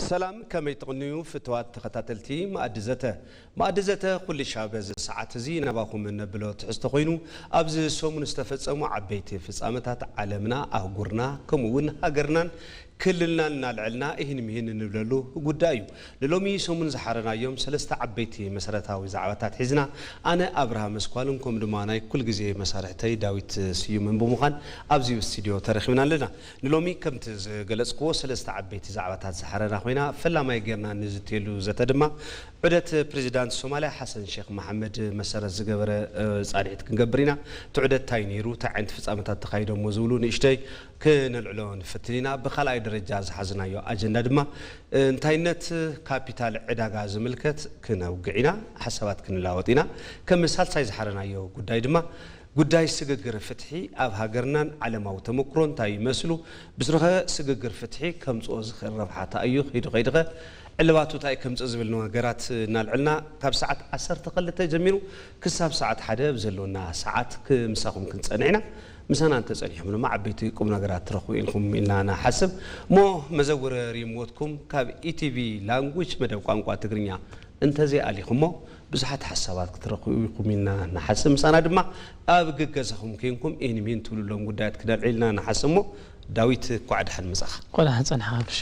ሰላም፣ ከመይ ትቕንዩ ፍትዋት ተኸታተልቲ መኣዲ ዘተ? መኣዲ ዘተ ኩሉ ሻዕ በዚ ሰዓት እዚ ናባኹም እነብሎ ትሕዝቶ ኮይኑ፣ ኣብዚ ሰሙን ዝተፈጸሙ ዓበይቲ ፍጻመታት ዓለምና፣ ኣህጉርና፣ ከምኡ እውን ሃገርናን ክልልናን እናልዕልና እሂን ምሂን እንብለሉ ጉዳይ እዩ። ንሎሚ ሰሙን ዝሓረናዮም ሰለስተ ዓበይቲ መሰረታዊ ዛዕባታት ሒዝና፣ ኣነ ኣብርሃ መስኳልን ከምኡ ድማ ናይ ኩል ግዜ መሳርሕተይ ዳዊት ስዩምን ብምዃን ኣብዚ ስቱድዮ ተረኺብና ኣለና። ንሎሚ ከምቲ ዝገለጽክዎ ሰለስተ ዓበይቲ ዛዕባታት ዝሓረና ኮይና፣ ፈላማይ ጌርና ንዝትየሉ ዘተ ድማ ዑደት ፕሬዚዳንት ሶማልያ ሓሰን ሼክ መሓመድ መሰረት ዝገበረ፣ እ፣ ጻንሒት ክንገብር ኢና። እቲ ዑደት እንታይ ነይሩ? እንታይ ዓይነት ፍጻመታት ተኻይዶሞ ዝብሉ ንእሽተይ ክነልዕሎ ንፍትን ኢና። ብኻልኣይ ደረጃ ዝሓዝናዮ ኣጀንዳ ድማ፣ እ፣ እንታይነት ካፒታል ዕዳጋ ዝምልከት ክነውግዕ ኢና፣ ሓሳባት ክንለዋወጥ ኢና። ከም ሳልሳይ ዝሓረናዮ ጉዳይ ድማ፣ ጉዳይ ስግግር ፍትሒ ኣብ ሃገርናን ዓለማዊ ተመክሮ እንታይ ይመስሉ? ብስሩኸ ስግግር ፍትሒ ከምጽኦ ዝኽእል ረብሓ እንታይ እዩ? ከይዱ ከይድኸ ዕልባቱ እንታይ ከምጽእ ዝብል ነገራት እናልዕልና ካብ ሰዓት ዓሰርተ ክልተ ጀሚሩ ክሳብ ሰዓት ሓደ ኣብ ዘሎና ሰዓት ክምሳኹም ክንጸንሕ ኢና። ምሳና እንተጸኒሕኩም ድማ ዓበይቲ ቁም ነገራት ትረኽቡ ኢልኩም ኢልና ንሓስብ። እሞ መዘውሪ ሪሞትኩም ካብ ኢቲቪ ላንጉጅ መደብ ቋንቋ ትግርኛ እንተዘይኣሊኹሞ ብዙሓት ሓሳባት ክትረኽቡ ኢኹም ኢልና ንሓስብ። ምሳና ድማ ኣብ ገገዛኹም ኬንኩም ኢንሚን ትብሉሎም ጉዳያት ክነልዕል ኢና ንሓስብ። እሞ ዳዊት፣ እንኳዕ ደሓን መጻኻ። እንኳዕ ደሓን ጸንሓ፣ ኣብሽ።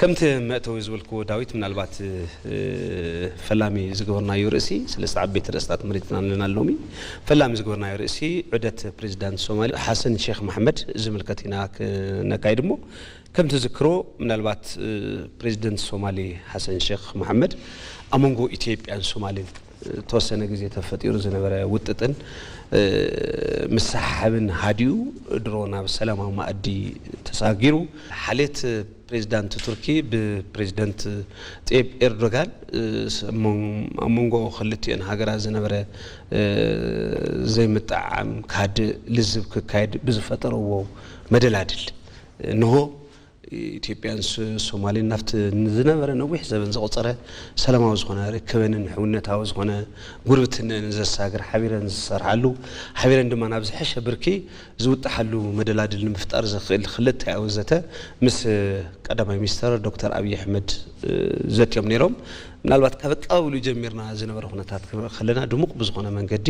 ከምቲ መእተዊ ዝበልክዎ ዳዊት፣ ምናልባት፣ እ፣ ፈላሚ ዝገበርናዮ ርእሲ፣ ሰለስተ ዓበይቲ ርእስታት መሪጽና ኣለና ሎሚ። ፈላሚ ዝገበርናዮ ርእሲ ዑደት ፕሬዚዳንት ሶማሊ ሓሰን ሼክ መሓመድ ዝምልከት ኢና ክነካይድ እሞ፣ ከም ትዝክሮ፣ ምናልባት፣ እ፣ ፕሬዚደንት ሶማሊ ሓሰን ሼክ መሓመድ ኣብ መንጎ ኢትዮጵያን ሶማልን፣ እ፣ ተወሰነ ግዜ ተፈጢሩ ዝነበረ ውጥጥን፣ እ፣ ምስሕሓብን ሃዲኡ፣ ድሮ ናብ ሰላማዊ መኣዲ ተሳጊሩ። ሓልየት ፕሬዚዳንት ቱርኪ ብፕሬዚደንት ጤብ ኤርዶጋን፣ እ፣ ስ-፣ መን-፣ ኣብ መንጎ ክልቲአን ሃገራት ዝነበረ፣ እ፣ ዘይምጥዕዓም ክሃድእ ልዝብ ክካየድ ብዝፈጠርዎ መደላድል፣ እንሆ ኢትዮጵያን ስ-፣ ሶማሌን ናብቲ ዝነበረ ነዊሕ ዘበን ዘቑጸረ ሰላማዊ ዝኾነ ርክበንን ሕውነታዊ ዝኾነ ጉርብትነን ዘሳግር፣ ሓቢረን ዝሰርሓሉ፣ ሓቢረን ድማ ናብ ዝሐሸ ብርኪ ዝውጥሓሉ መደላድል ንምፍጣር ዘኽእል ክልተኣዊ ዘተ ምስ ቀዳማይ ሚኒስተር ዶክተር ኣብይ ኣሕመድ፣ እ፣ ዘትዮም ነይሮም። ምናልባት ካብ ኣቀባብሉ ጀሚርና ዝነበረ ኩነታት ክንርኢ ከለና ድሙቕ ብዝኾነ መንገዲ፣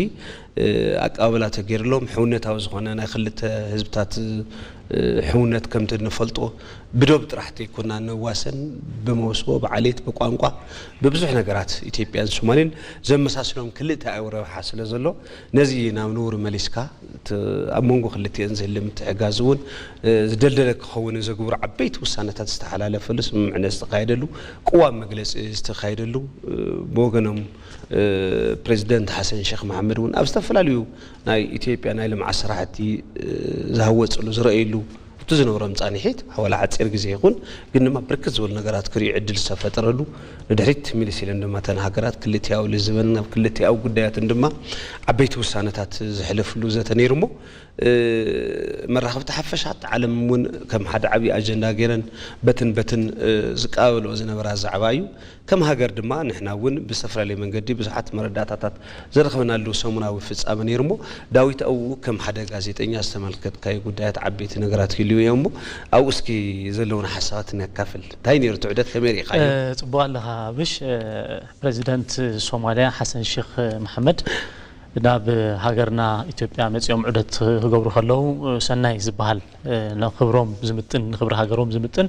እ፣ ኣቀባብላ ተገይርሎም፣ ሕውነታዊ ዝኾነ ናይ ክልተ ህዝብታት፣ እ፣ ሕውነት ከምቲ እንፈልጦ ብዶብ ጥራሕ ዘይኮና ንዋሰን፣ ብመውስቦ፣ ብዓሌት፣ ብቋንቋ፣ ብብዙሕ ነገራት ኢትዮጵያን ሶማሌን ዘመሳስሎም ክልተኣዊ ረብሓ ስለ ዘሎ፣ ነዚ ናብ ንቡር መሊስካ፣ እቲ ኣብ መንጎ ክልቲአን ዝህሉ ምትሕግጋዝ እውን፣ እ፣ ዝደልደለ ክኸውን ዘግብሩ ዓበይቲ ውሳነታት ዝተሓላለፈሉ፣ ስምምዕነት ዝተኻየደሉ፣ ቅዋም መግለጺ ዝተኻየደሉ፣ እ፣ ብወገኖም፣ እ፣ ፕሬዚደንት ሓሰን ሼክ መሓመድ እውን ኣብ ዝተፈላለዩ ናይ ኢትዮጵያ ናይ ልምዓት ስራሕቲ፣ እ፣ ዝሃወፅሉ ዝረኣየሉ፣ ኣብቲ ዝነበሮም ፃንሒት፣ ዋላ ሓፂር ግዜ ይኹን፣ ግን ድማ ብርክት ዝበሉ ነገራት ክርእዩ ዕድል ዝተፈጠረሉ፣ ንድሕሪት ምልስ ኢለን ድማ እተን ሃገራት ክልቲኣዊ ልዝበን ኣብ ክልቲኣዊ ጉዳያትን ድማ ዓበይቲ ውሳነታት ዘሕለፍሉ ዘተ ነይሩ እሞ፣ እ፣ መራኸብቲ ሓፈሻት ዓለም እውን ከም ሓደ ዓብዪ ኣጀንዳ ገይረን በትን በትን፣ እ፣ ዝቀባበልኦ ዝነበራ ዛዕባ እዩ። ከም ሃገር ድማ ንሕና እውን ብዝተፈላለየ መንገዲ ብዙሓት መረዳእታታት ዝረኸብናሉ ሰሙናዊ ፍጻመ ነይሩ እሞ፣ ዳዊት፣ ኣብኡ ከም ሓደ ጋዜጠኛ ዝተመልከትካዮ ጉዳያት ዓበይቲ ነገራት ይህልዩ እዮም እሞ፣ ኣብኡ እስኪ ዘለውና ሓሳባት ነካፍል። እንታይ ነይሩ እቲ ዑደት? ከመይ ርኢኻዮ? እ፣ ጽቡቕ ኣለኻ ኣብሽ። እ፣ ፕሬዚደንት ሶማልያ ሓሰን ሼክ መሓመድ ናብ ሃገርና ኢትዮጵያ መጺኦም ዑደት ክገብሩ ከለዉ፣ እ፣ ሰናይ ዝበሃል፣ እ፣ ንክብሮም ዝምጥን፣ ንክብሪ ሃገሮም ዝምጥን፣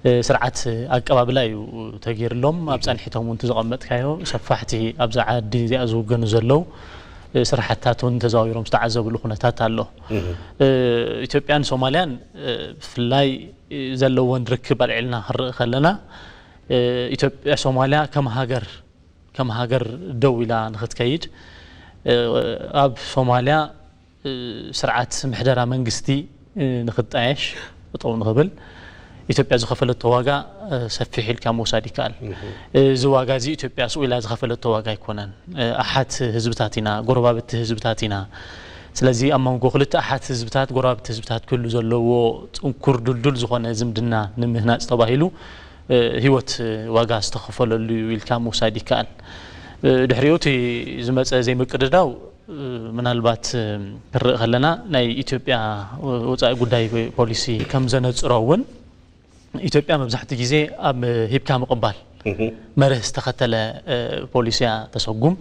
እ፣ ስርዓት ኣቀባብላ እዩ ተገይርሎም። ኣብ ጻንሒቶም እውን እቲ ዘቐመጥካዮ ሰፋሕቲ ኣብዛ ዓዲ እዚኣ ዝውገኑ ዘለዉ፣ እ፣ ስራሕትታት እውን ተዘዋዊሮም ዝተዓዘብሉ ኩነታት ኣሎ። እህ። እ፣ ኢትዮጵያን ሶማልያን፣ እ፣ ብፍላይ፣ እ፣ ዘለወን ርክብ ኣልዒልና ክንርኢ ከለና፣ እ፣ ኢትዮጵያ ሶማልያ ከም ሃገር፣ ከም ሃገር ደው ኢላ ንኽትከይድ፣ እ፣ ኣብ ሶማልያ፣ እ፣ ስርዓት ምሕደራ መንግስቲ፣ እ፣ ንኽጣየሽ፣ ጠጠው ንኽብል ኢትዮጵያ ዝኸፈለቶ ዋጋ፣ እ፣ ሰፊሕ ኢልካ ምውሳድ ይከኣል። እህ። እዚ ዋጋ እዚ ኢትዮጵያ ስቕ ኢላ ዝኸፈለቶ ዋጋ ኣይኮነን። እ፣ ኣሓት ህዝብታት ኢና፣ ጎረባብቲ ህዝብታት ኢና። ስለዚ ኣብ መንጎ ክልተ ኣሓት ህዝብታት፣ ጎረባብቲ ህዝብታት ክህሉ ዘለዎ ጽንኩር ድልዱል ዝኾነ ዝምድና ንምህናጽ ተባሂሉ፣ እ፣ ህይወት ዋጋ ዝተኸፈለሉ እዩ ኢልካ ምውሳድ ይከኣል። እ፣ ድሕሪኡ እቲ ዝመጸ ዘይምቅድዳው፣ እ፣ ምናልባት፣ እ፣ ክንርኢ ከለና ናይ ኢትዮጵያ ወጻኢ ጉዳይ ፖሊሲ ከም ዘነጽሮ እውን ኢትዮጵያ መብዛሕትኡ ግዜ ኣብ ሂብካ ምቕባል መርህ ዝተኸተለ ፖሊሲ እያ ተሰጉም።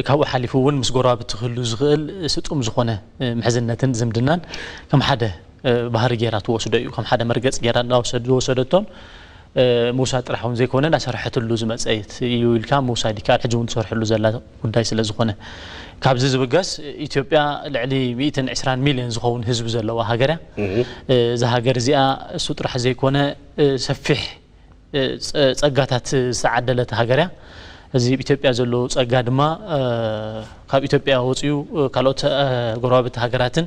ካብኡ ሓሊፉ እውን ምስ ጎረባብቲ ክህሉ ዝኽእል ስጡም ዝኾነ ምሕዝነትን ዝምድናን ከም ሓደ ባህሪ ገይራ ትወስዶ እዩ። ከም ሓደ መርገፂ ገይራ እናወሰድ ዝወሰደቶን ምውሳድ ጥራሕ እውን ዘይኮነ እናሰርሐትሉ ዝመፀት እዩ ኢልካ ምውሳድ ይከኣል። ሕጂ እውን ትሰርሐሉ ዘላ ጉዳይ ስለ ዝኾነ፣ ካብዚ ዝብገስ ኢትዮጵያ ልዕሊ ሚእትን ዕስራን ሚልዮን ዝኸውን ህዝቢ ዘለዋ ሃገር እያ። እዛ ሃገር እዚኣ እሱ ጥራሕ ዘይኮነ ሰፊሕ ጸጋታት ዝተዓደለት ሃገር እያ። እዚ ኣብ ኢትዮጵያ ዘሎ ጸጋ ድማ ካብ ኢትዮጵያ ወፂኡ ካልኦት ጎረባብቲ ሃገራትን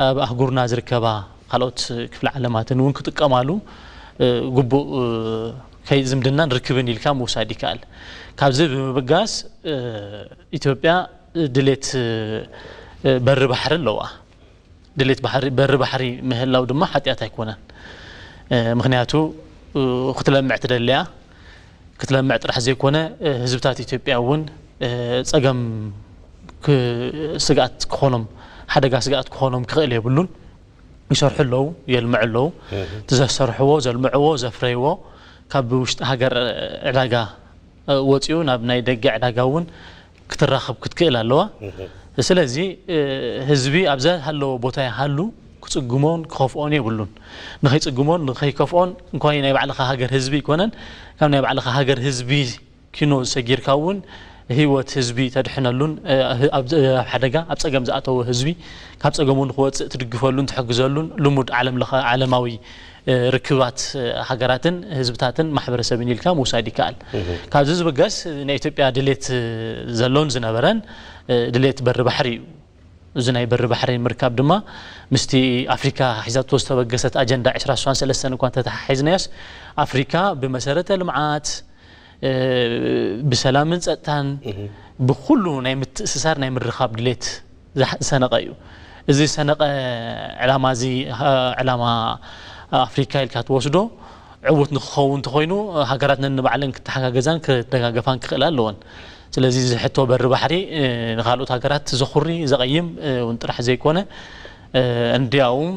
ኣብ ኣህጉርና ዝርከባ ካልኦት ክፍለ ዓለማትን እውን ክጥቀማሉ ግቡእ ከይዲ ዝምድናን ርክብን ኢልካ ምውሳድ ይከኣል። ካብዚ ብምብጋስ ኢትዮጵያ ድሌት በሪ ባሕሪ ኣለዋ። ድሌት ባሕሪ፣ በሪ ባሕሪ ምህላው ድማ ሓጢኣት ኣይኮነን። ምኽንያቱ ክትለምዕ ትደሊ እያ። ክትለምዕ ጥራሕ ዘይኮነ ህዝብታት ኢትዮጵያ እውን ጸገም ስግኣት ክኾኖም፣ ሓደጋ ስግኣት ክኾኖም ክኽእል የብሉን። ይሰርሑ ኣለዉ፣ የልምዑ ኣለዉ። እቲ ዘሰርሕዎ፣ ዘልምዕዎ፣ ዘፍረይዎ ካብ ውሽጢ ሃገር ዕዳጋ ወፂኡ ናብ ናይ ደገ ዕዳጋ እውን ክትራኸብ ክትክእል ኣለዋ። ስለዚ ህዝቢ ኣብ ዝሃለዎ ቦታ ይሃሉ ክፅግሞን ክኸፍኦን የብሉን። ንኸይፅግሞን ንኸይከፍኦን እንኳን ናይ ባዕልኻ ሃገር ህዝቢ ኣይኮነን፣ ካብ ናይ ባዕልኻ ሃገር ህዝቢ ኪኖ ሰጊርካ እውን ህይወት ህዝቢ ተድሕነሉን ኣብ ሓደጋ ኣብ ፀገም ዝኣተወ ህዝቢ ካብ ፀገሙ ንክወፅእ ትድግፈሉን ትሕግዘሉን ልሙድ ዓለም ለኸ ዓለማዊ ርክባት ሃገራትን ህዝብታትን ማሕበረሰብን ኢልካ ምውሳድ ይከኣል። ካብዚ ዝብገስ ናይ ኢትዮጵያ ድሌት ዘሎን ዝነበረን ድሌት በሪ ባሕሪ እዩ። እዚ ናይ በሪ ባሕሪ ምርካብ ድማ ምስቲ ኣፍሪካ ሒዛቶ ዝተበገሰት ኣጀንዳ ዕስራ ስሳን ሰለስተን እኳ እንተተሓሒዝናዮስ ኣፍሪካ ብመሰረተ ልምዓት ብሰላምን ፀጥታን ብኩሉ ናይ ምትእስሳር ናይ ምርኻብ ድሌት ዝሰነቐ እዩ። እዚ ዝሰነቐ ዕላማ እዚ ዕላማ ኣፍሪካ ኢልካ ትወስዶ ዕዉት ንክኸውን እንተኮይኑ ሃገራት ነንባዕለን ክተሓጋገዛን ክደጋገፋን ክኽእላ ኣለወን። ስለዚ እዚ ሕቶ በሪ ባሕሪ ንካልኦት ሃገራት ዘኹሪ ዘቐይም እውን ጥራሕ ዘይኮነ እንዲያውም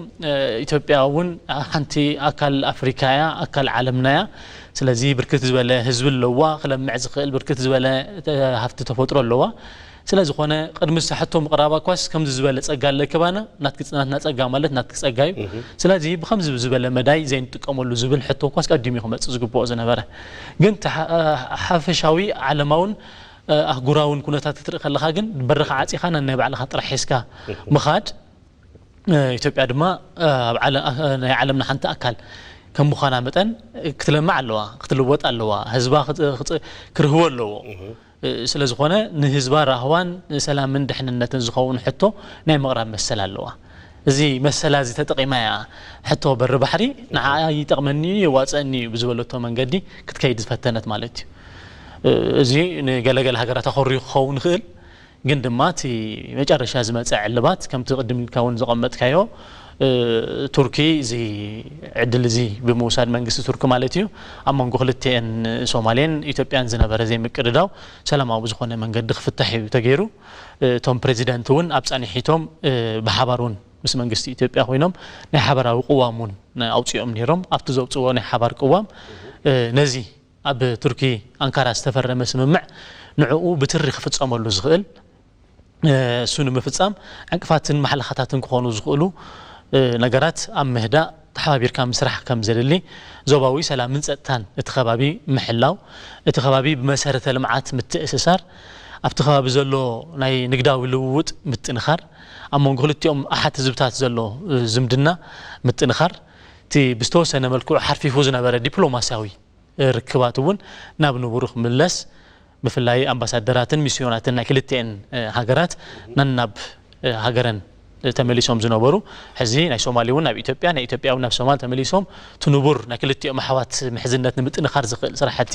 ኢትዮጵያ እውን ሓንቲ ኣካል ኣፍሪካ እያ፣ ኣካል ዓለምና እያ። ስለዚ ብርክት ዝበለ ህዝቢ ኣለዋ፣ ክለምዕ ዝኽእል ብርክት ዝበለ ሃፍቲ ተፈጥሮ ኣለዋ። ስለ ዝኾነ ቅድሚ ሕቶ ምቕራባ እኳስ ከምዚ ዝበለ ጸጋ ኣለኪ ባና ናትኪ ናትና ጸጋ ማለት ናትኪ ጸጋ እዩ። ስለዚ ብኸምዚ ዝበለ መዳይ ዘይንጥቀመሉ ዝብል ሕቶ እኳስ ቀዲሙ እዩ ክመጽእ ዝግብኦ ዝነበረ። ግን ሓፈሻዊ ዓለማውን ኣህጉራውን ኩነታት ክትርኢ ከለኻ ግን በርኻ ዓጺኻ ናይ ባዕልኻ ጥራሕ ሒዝካ ምኻድ ኢትዮጵያ ድማ ኣብ ናይ ዓለምና ሓንቲ ኣካል ከም ምዃና መጠን ክትለምዕ ኣለዋ፣ ክትልወጥ ኣለዋ፣ ህዝባ ክርህወ ኣለዎ። ስለ ዝኾነ ንህዝባ ራህዋን ሰላምን ድሕንነትን ዝኸውን ሕቶ ናይ ምቕራብ መሰል ኣለዋ። እዚ መሰላ እዚ ተጠቒማ እያ ሕቶ በሪ ባሕሪ ንዓ ይጠቕመኒ እዩ የዋፀኒ እዩ ብዝበለቶ መንገዲ ክትከይድ ዝፈተነት ማለት እዩ። እዚ ንገለገለ ሃገራት ኣኾርዩ ክኸውን ይኽእል። ግን ድማ እቲ መጨረሻ ዝመፀ ዕልባት ከምቲ ቅድም ኢልካ እውን ዘቐመጥካዮ ቱርኪ እዚ ዕድል እዚ ብምውሳድ መንግስቲ ቱርኪ ማለት እዩ ኣብ መንጎ ክልቲኤን ሶማሌን ኢትዮጵያን ዝነበረ ዘይምቅድዳው ሰላማዊ ብዝኾነ መንገዲ ክፍታሕ እዩ ተገይሩ። እቶም ፕሬዚደንት እውን ኣብ ፃኒሒቶም ብሓባር እውን ምስ መንግስቲ ኢትዮጵያ ኮይኖም ናይ ሓበራዊ ቅዋም እውን ኣውፂኦም ነይሮም። ኣብቲ ዘውፅዎ ናይ ሓባር ቅዋም ነዚ ኣብ ቱርኪ ኣንካራ ዝተፈረመ ስምምዕ ንዕኡ ብትሪ ክፍፀመሉ ዝኽእል እሱ ንምፍፃም ዕንቅፋትን ማሕለኻታትን ክኾኑ ዝኽእሉ ነገራት ኣብ ምህዳእ ተሓባቢርካ ምስራሕ ከም ዘድሊ፣ ዞባዊ ሰላምን ፀጥታን እቲ ከባቢ ምሕላው፣ እቲ ከባቢ ብመሰረተ ልምዓት ምትእስሳር፣ ኣብቲ ከባቢ ዘሎ ናይ ንግዳዊ ልውውጥ ምጥንኻር፣ ኣብ መንጎ ክልቲኦም ኣሓት ህዝብታት ዘሎ ዝምድና ምጥንኻር፣ እቲ ብዝተወሰነ መልክዑ ሓርፊፉ ዝነበረ ዲፕሎማስያዊ ርክባት እውን ናብ ንቡሩ ክምለስ ብፍላይ ኣምባሳደራትን ሚስዮናትን ናይ ክልቲኤን ሃገራት ነናብ ሃገረን ተመሊሶም ዝነበሩ ሕዚ ናይ ሶማሊ እውን ናብ ኢትዮጵያ ናይ ኢትዮጵያ እውን ናብ ሶማል ተመሊሶም ትንቡር ናይ ክልቲኦም ኣሕዋት ምሕዝነት ንምጥንኻር ዝኽእል ስራሕቲ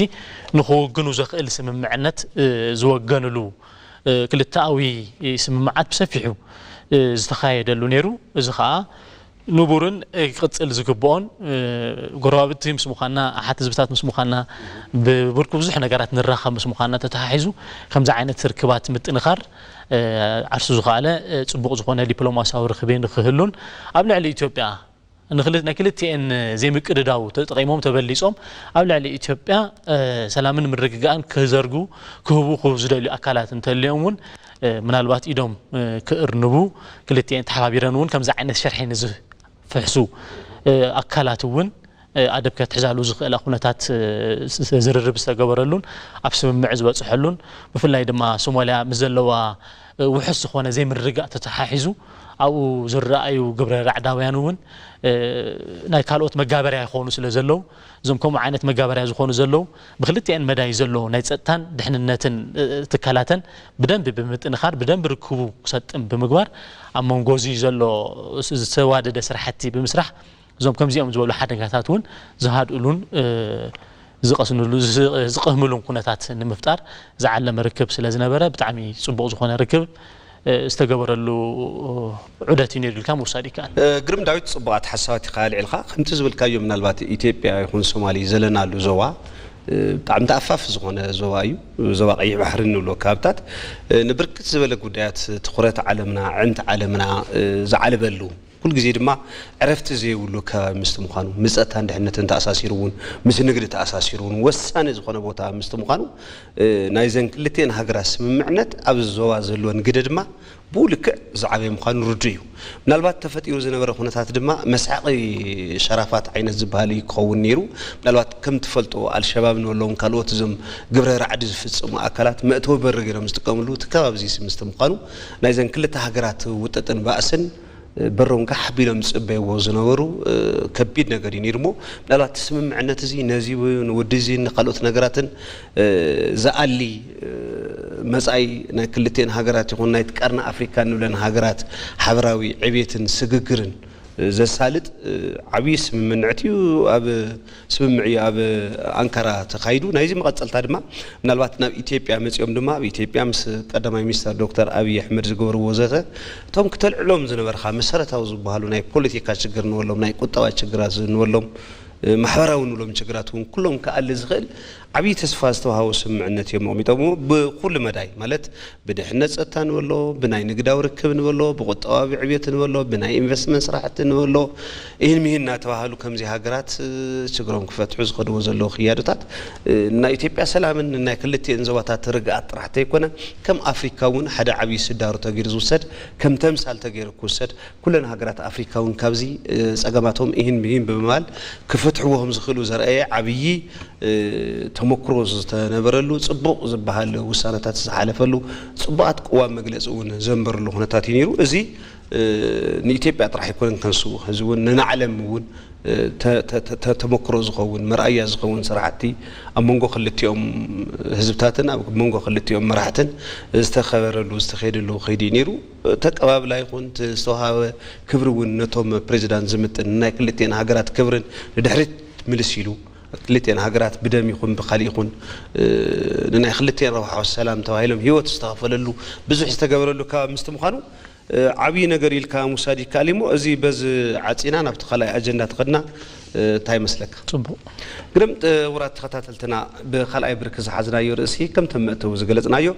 ንክውግኑ ዘኽእል ስምምዕነት ዝወገንሉ ክልተኣዊ ስምምዓት ብሰፊሑ ዝተኻየደሉ ነይሩ። እዚ ከዓ ንቡርን ክቕፅል ዝግብኦን ጎረባብቲ ምስ ምዃንና ኣሓት ህዝብታት ምስ ምዃንና ብብርኩ ብዙሕ ነገራት ንራኸብ ምስ ምዃንና ተተሓሒዙ ከምዚ ዓይነት ርክባት ምጥንኻር ዓርሱ ዝኸኣለ ፅቡቕ ዝኾነ ዲፕሎማሲያዊ ርክቢ ንክህሉን ኣብ ልዕሊ ኢትዮጵያ ናይ ክልቲኤን ዘይምቅድዳው ተጠቂሞም ተበሊጾም ኣብ ልዕሊ ኢትዮጵያ ሰላምን ምርግጋእን ክዘርጉ ክህቡ ክህቡ ዝደልዩ ኣካላት እንተልዮም እውን ምናልባት ኢዶም ክእርንቡ ክልቲኤን ተሓባቢረን እውን ከምዚ ዓይነት ሸርሒ ንዝፍሕሱ ኣካላት እውን ኣደብ ከትሕዛሉ ዝኽእላ ኩነታት ዝርርብ ዝተገበረሉን ኣብ ስምምዕ ዝበፅሐሉን ብፍላይ ድማ ሶማሊያ ምስ ዘለዋ ውሑስ ዝኾነ ዘይምርግጋእ ተተሓሒዙ ኣብኡ ዝረኣዩ ግብረ ራዕዳውያን እውን ናይ ካልኦት መጋበርያ ይኾኑ ስለ ዘለዉ እዞም ከምኡ ዓይነት መጋበርያ ዝኾኑ ዘለዉ ብክልቲኤን መዳይ ዘሎ ናይ ፀጥታን ድሕንነትን ትካላተን ብደንቢ ብምጥንኻር ብደንቢ ርክቡ ክሰጥም ብምግባር ኣብ መንጎ እዚ ዘሎ ዝተዋደደ ስራሕቲ ብምስራሕ እዞም ከምዚኦም ዝበሉ ሓደጋታት እውን ዝሃድእሉን ዝቐስንሉ ዝቕህምሉን ኩነታት ንምፍጣር ዝዓለመ ርክብ ስለ ዝነበረ ብጣዕሚ ፅቡቕ ዝኾነ ርክብ ዝተገበረሉ ዑደት እዩ ነይሩ ኢልካ ምውሳድ ይከኣል። ግርም ዳዊት፣ ፅቡቓት ሓሳባት ኢኻ ኣልዒልካ። ከምቲ ዝበልካዮ ምናልባት ኢትዮጵያ ይኹን ሶማሊ ዘለናሉ ዞባ ብጣዕሚ ተኣፋፊ ዝኾነ ዞባ እዩ። ዞባ ቀይሕ ባሕሪ እንብሎ ከባብታት ንብርክት ዝበለ ጉዳያት ትኹረት ዓለምና፣ ኣዕንቲ ዓለምና ዝዓለበሉ ኩሉ ግዜ ድማ ዕረፍቲ ዘይብሉ ከባቢ ምስቲ ምዃኑ ምስ ጸጥታን ድሕነትን ተኣሳሲሩ እውን ምስ ንግዲ ተኣሳሲሩ እውን ወሳኒ ዝኾነ ቦታ ምስቲ ምዃኑ ናይዘን ክልቲኤን ሃገራት ስምምዕነት ኣብ ዞባ ዘለወን ግደ ድማ ብኡ ልክዕ ዝዓበየ ምዃኑ ርዱእ እዩ። ምናልባት ተፈጢሩ ዝነበረ ኩነታት ድማ መስሓቒ ሸራፋት ዓይነት ዝበሃል እዩ ክኸውን ነይሩ። ምናልባት ከም ትፈልጦ ኣልሸባብ ንበሎም ካልኦት እዞም ግብረ ራዕዲ ዝፍጽሙ ኣካላት መእተዊ በሪ ገይሮም ዝጥቀምሉ እቲ ከባቢ እዚ ምስቲ ምዃኑ ናይዘን ክልተ ሃገራት ውጥጥን ባእስን በሮም ጋሕ ኣቢሎም ዝጽበይዎ ዝነበሩ ከቢድ ነገር እዩ ነይሩ እሞ ምናልባት እቲ ስምምዕነት እዚ ነዚ እውን ወዲ እዚ ንካልኦት ነገራትን ዝኣሊ መጻኢ ናይ ክልቴን ሃገራት ይኹን ናይቲ ቀርኒ ኣፍሪካ እንብለን ሃገራት ሓበራዊ ዕብየትን ስግግርን ዘሳልጥ ዓብዪ ስምምዕነት እዩ ኣብ ስምምዕ እዩ ኣብ ኣንካራ ተኻይዱ። ናይዚ መቐጸልታ ድማ ምናልባት ናብ ኢትዮጵያ መጺኦም ድማ ኣብ ኢትዮጵያ ምስ ቀዳማይ ሚኒስተር ዶክተር ኣብይ ኣሕመድ ዝገበርዎ ዘተ እቶም ክተልዕሎም ዝነበርካ መሰረታዊ ዝበሃሉ ናይ ፖለቲካ ችግር ንበሎም ናይ ቁጠባ ችግራት ንበሎም ማሕበራዊ ንብሎም ችግራት እውን ኩሎም ክኣሊ ዝኽእል ዓብዪ ተስፋ ዝተዋሃቦ ስምምዕነት እዮም ኣቕሚጦምዎ ብኩሉ መዳይ ማለት ብድሕነት ጸጥታ ንበሎ ብናይ ንግዳዊ ርክብ ንበሎ ብቁጠባዊ ዕብየት ንበሎ ብናይ ኢንቨስትመንት ስራሕቲ ንበሎ ይህን ምሂን እናተባህሉ ከምዚ ሃገራት ችግሮም ክፈትሑ ዝኸድዎ ዘለዉ ክያዶታት ናይ ኢትዮጵያ ሰላምን ናይ ክልቲኤን ዞባታት ርግኣት ጥራሕ ተይኮነ ከም ኣፍሪካ እውን ሓደ ዓብዪ ስዳሩ ተገይሩ ዝውሰድ ከም ተምሳል ተገይሩ ክውሰድ ኩለን ሃገራት ኣፍሪካ እውን ካብዚ ፀገማቶም ኢሂን ምሂን ብምባል ክፈትሕዎ ከም ዝኽእሉ ዘርኣየ ዓብዪ ተመክሮ ዝተነበረሉ ፅቡቕ ዝበሃል ውሳነታት ዝሓለፈሉ ፅቡቓት ቅዋም መግለፂ እውን ዘንበረሉ ኩነታት እዩ ነይሩ። እዚ ንኢትዮጵያ ጥራሕ ኣይኮነን ከንሱ እዚ እውን ንዓለም እውን ተመክሮ ዝኸውን መርኣያ ዝኸውን ስራሕቲ ኣብ መንጎ ክልቲኦም ህዝብታትን ኣብ መንጎ ክልቲኦም መራሕትን ዝተኸበረሉ ዝተኸየደሉ ከይዲ እዩ ነይሩ። ተቀባብላ ይኹን ዝተዋሃበ ክብሪ እውን ነቶም ፕሬዚዳንት ዝምጥን ናይ ክልቲኤን ሃገራት ክብርን ንድሕሪት ምልስ ኢሉ ክልቲኤን ሃገራት ብደም ይኹን ብካሊእ ይኹን ንናይ ክልቲኤን ረብሓ ሰላም ተባሂሎም ህይወት ዝተኸፈለሉ ብዙሕ ዝተገበረሉ ከባቢ ምስቲ ምዃኑ ዓብዪ ነገር ኢልካ ምውሳድ ይከኣል እሞ እዚ በዚ ዓፂና ናብቲ ካልኣይ ኣጀንዳ ተኸድና እንታይ ይመስለካ? ፅቡቕ። ግርም ውራት ተኸታተልትና ብካልኣይ ብርኪ ዝሓዝናዮ ርእሲ ከምቲ መእተዊ ዝገለፅናዮ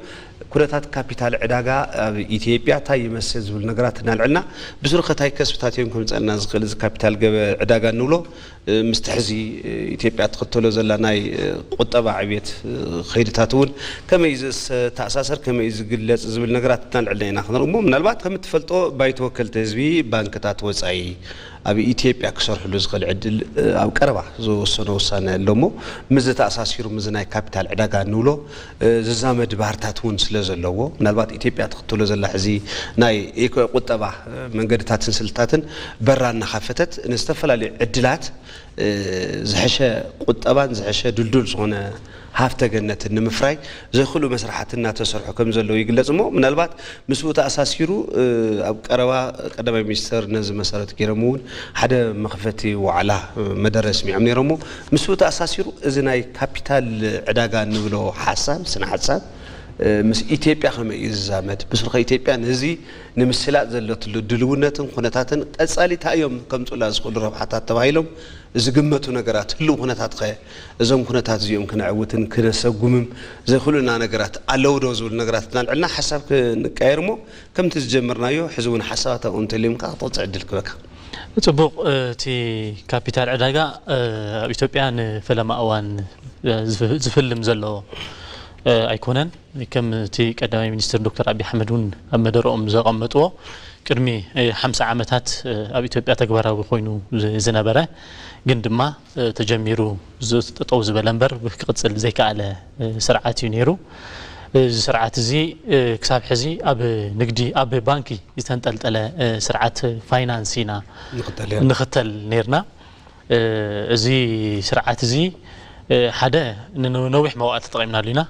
ኩነታት ካፒታል ዕዳጋ ኣብ ኢትዮጵያ እንታይ ይመስል ዝብሉ ነገራት እናልዕልና ብስሩ ከ እንታይ ከስብታት እዮም ከምፀልና ዝኽእል እዚ ካፒታል ገበ ዕዳጋ እንብሎ ምስቲ ሕዚ ኢትዮጵያ ትኽተሎ ዘላ ናይ ቁጠባ ዕብየት ከይድታት እውን ከመይ ዝተኣሳሰር ከመይ ዝግለፅ ዝብል ነገራት እናልዕልና ኢና ክንርኢ እሞ ምናልባት ከም እትፈልጦ ባይቶ ወከልቲ ህዝቢ ባንክታት ወፃኢ ኣብ ኢትዮጵያ ክሰርሕሉ ዝኽእል ዕድል ኣብ ቀረባ ዝወሰኖ ውሳነ ኣሎ እሞ ምስ ዝተኣሳሲሩ ምስ ናይ ካፒታል ዕዳጋ እንብሎ ዝዛመድ ባህርታት እውን ስለ ዘለዎ ምናልባት ኢትዮጵያ ትኽተሎ ዘላ ሕዚ ናይ ቁጠባ መንገድታትን ስልትታትን በራ እናኸፈተት ንዝተፈላለዩ ዕድላት ዝሐሸ ቁጠባን ዝሐሸ ድልዱል ዝኾነ ሃፍተ ገነትን ንምፍራይ ዘኽእሉ መስራሕቲ እናተሰርሑ ከም ዘለዉ ይግለፅ እሞ ምናልባት ምስኡ ተኣሳሲሩ ኣብ ቀረባ ቀዳማይ ሚኒስተር ነዚ መሰረት ገይሮም እውን ሓደ መኽፈቲ ዋዕላ መደረ ስሚዖም ነይሮም እሞ ምስኡ ተኣሳሲሩ እዚ ናይ ካፒታል ዕዳጋ እንብሎ ሓሳብ ስነ ሓሳብ ምስ ኢትዮጵያ ከመይ እዩ ዝዛመድ ብስሩ ከ ኢትዮጵያ ነዚ ንምስላጥ ዘለትሉ ድልውነትን ኩነታትን ቀፃሊ እንታይ እዮም ከምፁላ ዝኽእሉ ረብሓታት ተባሂሎም ዝግመቱ ነገራት ህልው ኩነታት ከ እዞም ኩነታት እዚኦም ክነዕውትን ክነሰጉምም ዘኽእሉና ነገራት ኣለዉ ዶ ዝብሉ ነገራት እናልዕልና ሓሳብ ክንቀየር እሞ ከምቲ ዝጀመርናዮ ሕዚ እውን ሓሳባት ኣብኡ እንተልዮም ከዓ ክትቕፅዕ ዕድል ክበካ። ጽቡቕ፣ እቲ ካፒታል ዕዳጋ ኣብ ኢትዮጵያ ንፈለማ እዋን ዝፍልም ዘሎ ኣይኮነን። ከም እቲ ቀዳማይ ሚኒስትር ዶክተር ኣብይ ኣሕመድ እውን ኣብ መደረኦም ዘቐመጥዎ፣ ቅድሚ ሓምሳ ዓመታት ኣብ ኢትዮጵያ ተግባራዊ ኮይኑ ዝነበረ፣ ግን ድማ ተጀሚሩ ጠጠው ዝበለ እምበር ክቕፅል ዘይከኣለ ስርዓት እዩ ነይሩ። እዚ ስርዓት እዚ ክሳብ ሕዚ ኣብ ንግዲ፣ ኣብ ባንኪ ዝተንጠልጠለ ስርዓት ፋይናንስ ኢና ንኽተል ነርና። እዚ ስርዓት እዚ ሓደ ንነዊሕ መዋእል ተጠቒምናሉ ኢና።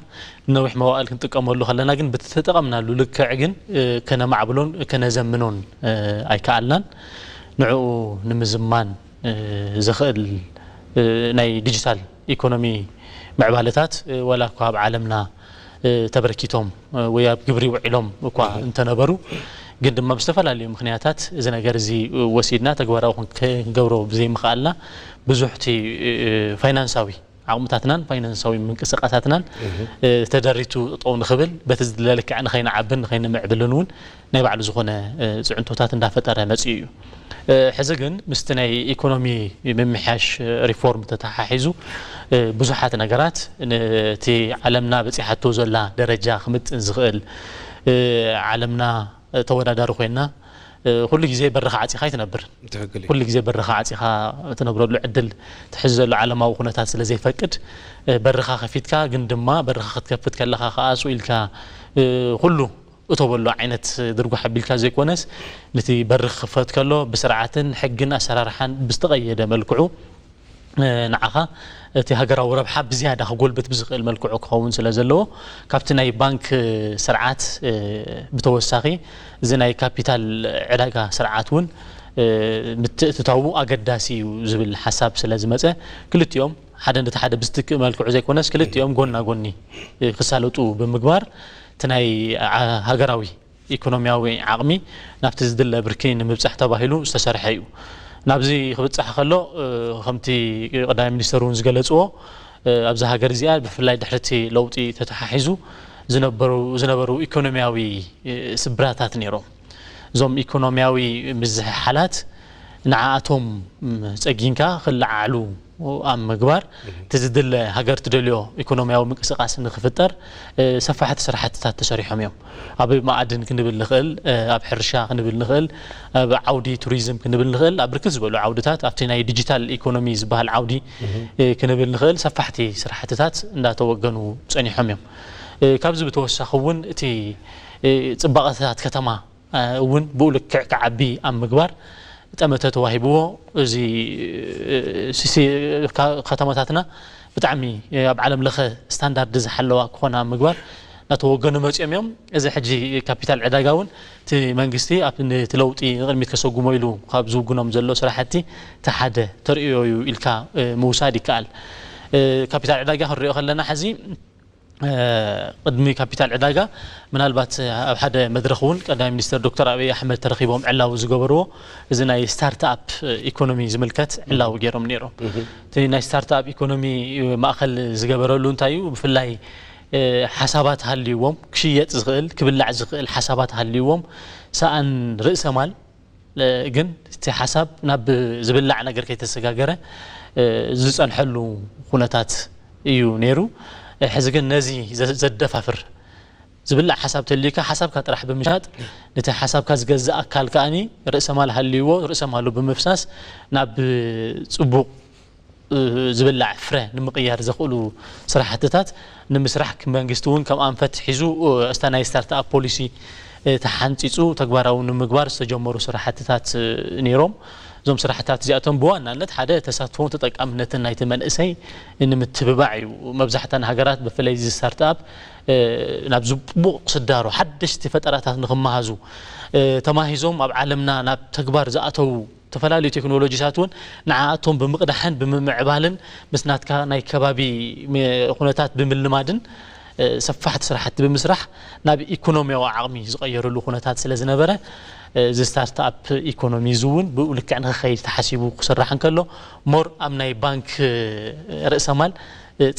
ንነዊሕ መዋእል ክንጥቀመሉ ከለና ግን፣ ብተጠቐምናሉ ልክዕ ግን ከነማዕብሎን ከነዘምኖን ኣይከኣልናን። ንዕኡ ንምዝማን ዝኽእል ናይ ዲጂታል ኢኮኖሚ ምዕባለታት፣ ዋላ እኳ ኣብ ዓለምና ተበርኪቶም ወይ ኣብ ግብሪ ውዒሎም እኳ እንተነበሩ፣ ግን ድማ ብዝተፈላለዩ ምኽንያታት እዚ ነገር እዚ ወሲድና ተግባራዊ ክንገብሮ ብዘይምኽኣልና፣ ብዙሕቲ ፋይናንሳዊ ዓቕምታትናን ፋይናንሳዊ ምንቅስቃሳትናን ተደሪቱ ጠው ንኽብል፣ በቲ ዝድለ ልክዕ ንኸይንዓብን ንኸይንምዕብልን እውን ናይ ባዕሉ ዝኾነ ፅዕንቶታት እንዳፈጠረ መፂኡ እዩ። ሕዚ ግን ምስቲ ናይ ኢኮኖሚ ምምሕያሽ ሪፎርም ተተሓሒዙ ብዙሓት ነገራት ነቲ ዓለምና በፂሓቶ ዘላ ደረጃ ክምጥን ዝኽእል፣ ዓለምና ተወዳዳሪ ኮይና ኩሉ ግዜ በርኻ ዓፂኻ ኣይትነብር። ኩሉ ግዜ በርኻ ዓፂኻ ትነብረሉ ዕድል ትሕዚ ዘሎ ዓለማዊ ኩነታት ስለ ዘይፈቅድ፣ በርኻ ከፊትካ፣ ግን ድማ በርኻ ክትከፍት ከለኻ ከኣ ስኡ ኢልካ ኩሉ እቶ በሎ ዓይነት ድርጓሕ ኣቢልካ ዘይኮነስ፣ ነቲ በሪ ክኽፈት ከሎ ብስርዓትን ሕግን ኣሰራርሓን ብዝተቐየደ መልክዑ ንዓኻ እቲ ሃገራዊ ረብሓ ብዝያዳ ክጎልብት ብዝኽእል መልክዑ ክኸውን ስለ ዘለዎ፣ ካብቲ ናይ ባንክ ስርዓት ብተወሳኺ እዚ ናይ ካፒታል ዕዳጋ ስርዓት እውን ምትእትታዉ ኣገዳሲ እዩ ዝብል ሓሳብ ስለ ዝመፀ፣ ክልቲኦም ሓደ ነቲ ሓደ ብዝትክእ መልክዑ ዘይኮነስ፣ ክልቲኦም ጎና ጎኒ ክሳለጡ ብምግባር፣ እቲ ናይ ሃገራዊ ኢኮኖሚያዊ ዓቕሚ ናብቲ ዝድለ ብርኪ ንምብጻሕ ተባሂሉ ዝተሰርሐ እዩ። ናብዚ ክብጻሕ ከሎ፣ ከምቲ ቀዳማይ ሚኒስተር እውን ዝገለጽዎ፣ ኣብዚ ሃገር እዚኣ ብፍላይ ድሕርቲ ለውጢ ተተሓሒዙ ዝነበሩ፣ ዝነበሩ ኢኮኖሚያዊ ስብራታት ነይሮም። እዞም ኢኮኖሚያዊ ምዝሕሓላት ንዓኣቶም ጸጊንካ ክለዓዕሉ ኣብ ምግባር፣ እቲ ዝድለ ሃገር ትደልዮ ኢኮኖሚያዊ ምንቅስቃስ ንክፍጠር ሰፋሕቲ ስራሕትታት ተሰሪሖም እዮም። ኣብ መኣድን ክንብል ንኽእል፣ ኣብ ሕርሻ ክንብል ንኽእል፣ ኣብ ዓውዲ ቱሪዝም ክንብል ንኽእል፣ ኣብ ብርክት ዝበሉ ዓውድታት፣ ኣብቲ ናይ ዲጂታል ኢኮኖሚ ዝበሃል ዓውዲ ክንብል ንኽእል፣ ሰፋሕቲ ስራሕትታት እንዳተወገኑ ጸኒሖም እዮም። ካብዚ ብተወሳኺ እውን እቲ ጽባቐታት ከተማ እውን ብኡ ልክዕ ክዓቢ ኣብ ምግባር ጠመተ ተዋሂብዎ፣ እዚ ከተማታትና ብጣዕሚ ኣብ ዓለም ለኸ ስታንዳርድ ዝሓለዋ ክኾና ኣብ ምግባር እናተወገኑ መፂኦም እዮም። እዚ ሕጂ ካፒታል ዕዳጋ እውን እቲ መንግስቲ ኣብ ነቲ ለውጢ ንቕድሚት ከሰጉሞ ኢሉ ካብ ዝውግኖም ዘሎ ስራሕቲ እቲ ሓደ ተርእዮ እዩ ኢልካ ምውሳድ ይከኣል። ካፒታል ዕዳጋ ክንሪኦ ከለና ሕዚ ቅድሚ ካፒታል ዕዳጋ ምናልባት ኣብ ሓደ መድረኽ እውን ቀዳማይ ሚኒስተር ዶክተር ኣብይ ኣሕመድ ተረኺቦም ዕላዊ ዝገበርዎ እዚ ናይ ስታርትኣፕ ኢኮኖሚ ዝምልከት ዕላዊ ገይሮም ነይሮም። እቲ ናይ ስታርትኣፕ ኢኮኖሚ ማእኸል ዝገበረሉ እንታይ እዩ? ብፍላይ ሓሳባት ሃልይዎም ክሽየጥ ዝኽእል ክብላዕ ዝኽእል ሓሳባት ሃልይዎም ሰኣን ርእሰ ማል ግን እቲ ሓሳብ ናብ ዝብላዕ ነገር ከይተሰጋገረ ዝፀንሐሉ ኩነታት እዩ ነይሩ። ሕዚ ግን ነዚ ዘደፋፍር ዝብላዕ ሓሳብ ተልዩካ ሓሳብካ ጥራሕ ብምሻጥ ነቲ ሓሳብካ ዝገዝእ ኣካል ከኣኒ ርእሰ ማል ሃልይዎ ርእሰ ማሉ ብምፍሳስ ናብ ፅቡቕ ዝብላዕ ፍረ ንምቕያር ዘኽእሉ ስራሕትታት ንምስራሕ መንግስቲ እውን ከም ኣንፈት ሒዙ እስታ ናይ ስታርትኣፕ ፖሊሲ ተሓንፂፁ ተግባራዊ ንምግባር ዝተጀመሩ ስራሕትታት ነይሮም። እዞም ስራሕትታት እዚኣቶም ብዋናነት ሓደ ተሳትፎን ተጠቃምነትን ናይቲ መንእሰይ ንምትብባዕ እዩ። መብዛሕተን ሃገራት ብፍላይ እዚ ስታርትኣፕ ናብ ዝቡቕ ስዳሮ ሓደሽቲ ፈጠራታት ንክመሃዙ ተማሂዞም ኣብ ዓለምና ናብ ተግባር ዝኣተዉ ዝተፈላለዩ ቴክኖሎጂታት እውን ንዓኣቶም ብምቕዳሕን ብምምዕባልን ምስ ናትካ ናይ ከባቢ ኩነታት ብምልማድን ሰፋሕቲ ስራሕቲ ብምስራሕ ናብ ኢኮኖሚያዊ ዓቕሚ ዝቐየርሉ ኩነታት ስለ ዝነበረ እዚ ስታርትኣፕ ኢኮኖሚ እዚ እውን ብኡ ልክዕ ንክኸይድ ተሓሲቡ ክስራሕ እንከሎ ሞር ኣብ ናይ ባንክ ርእሰ ማል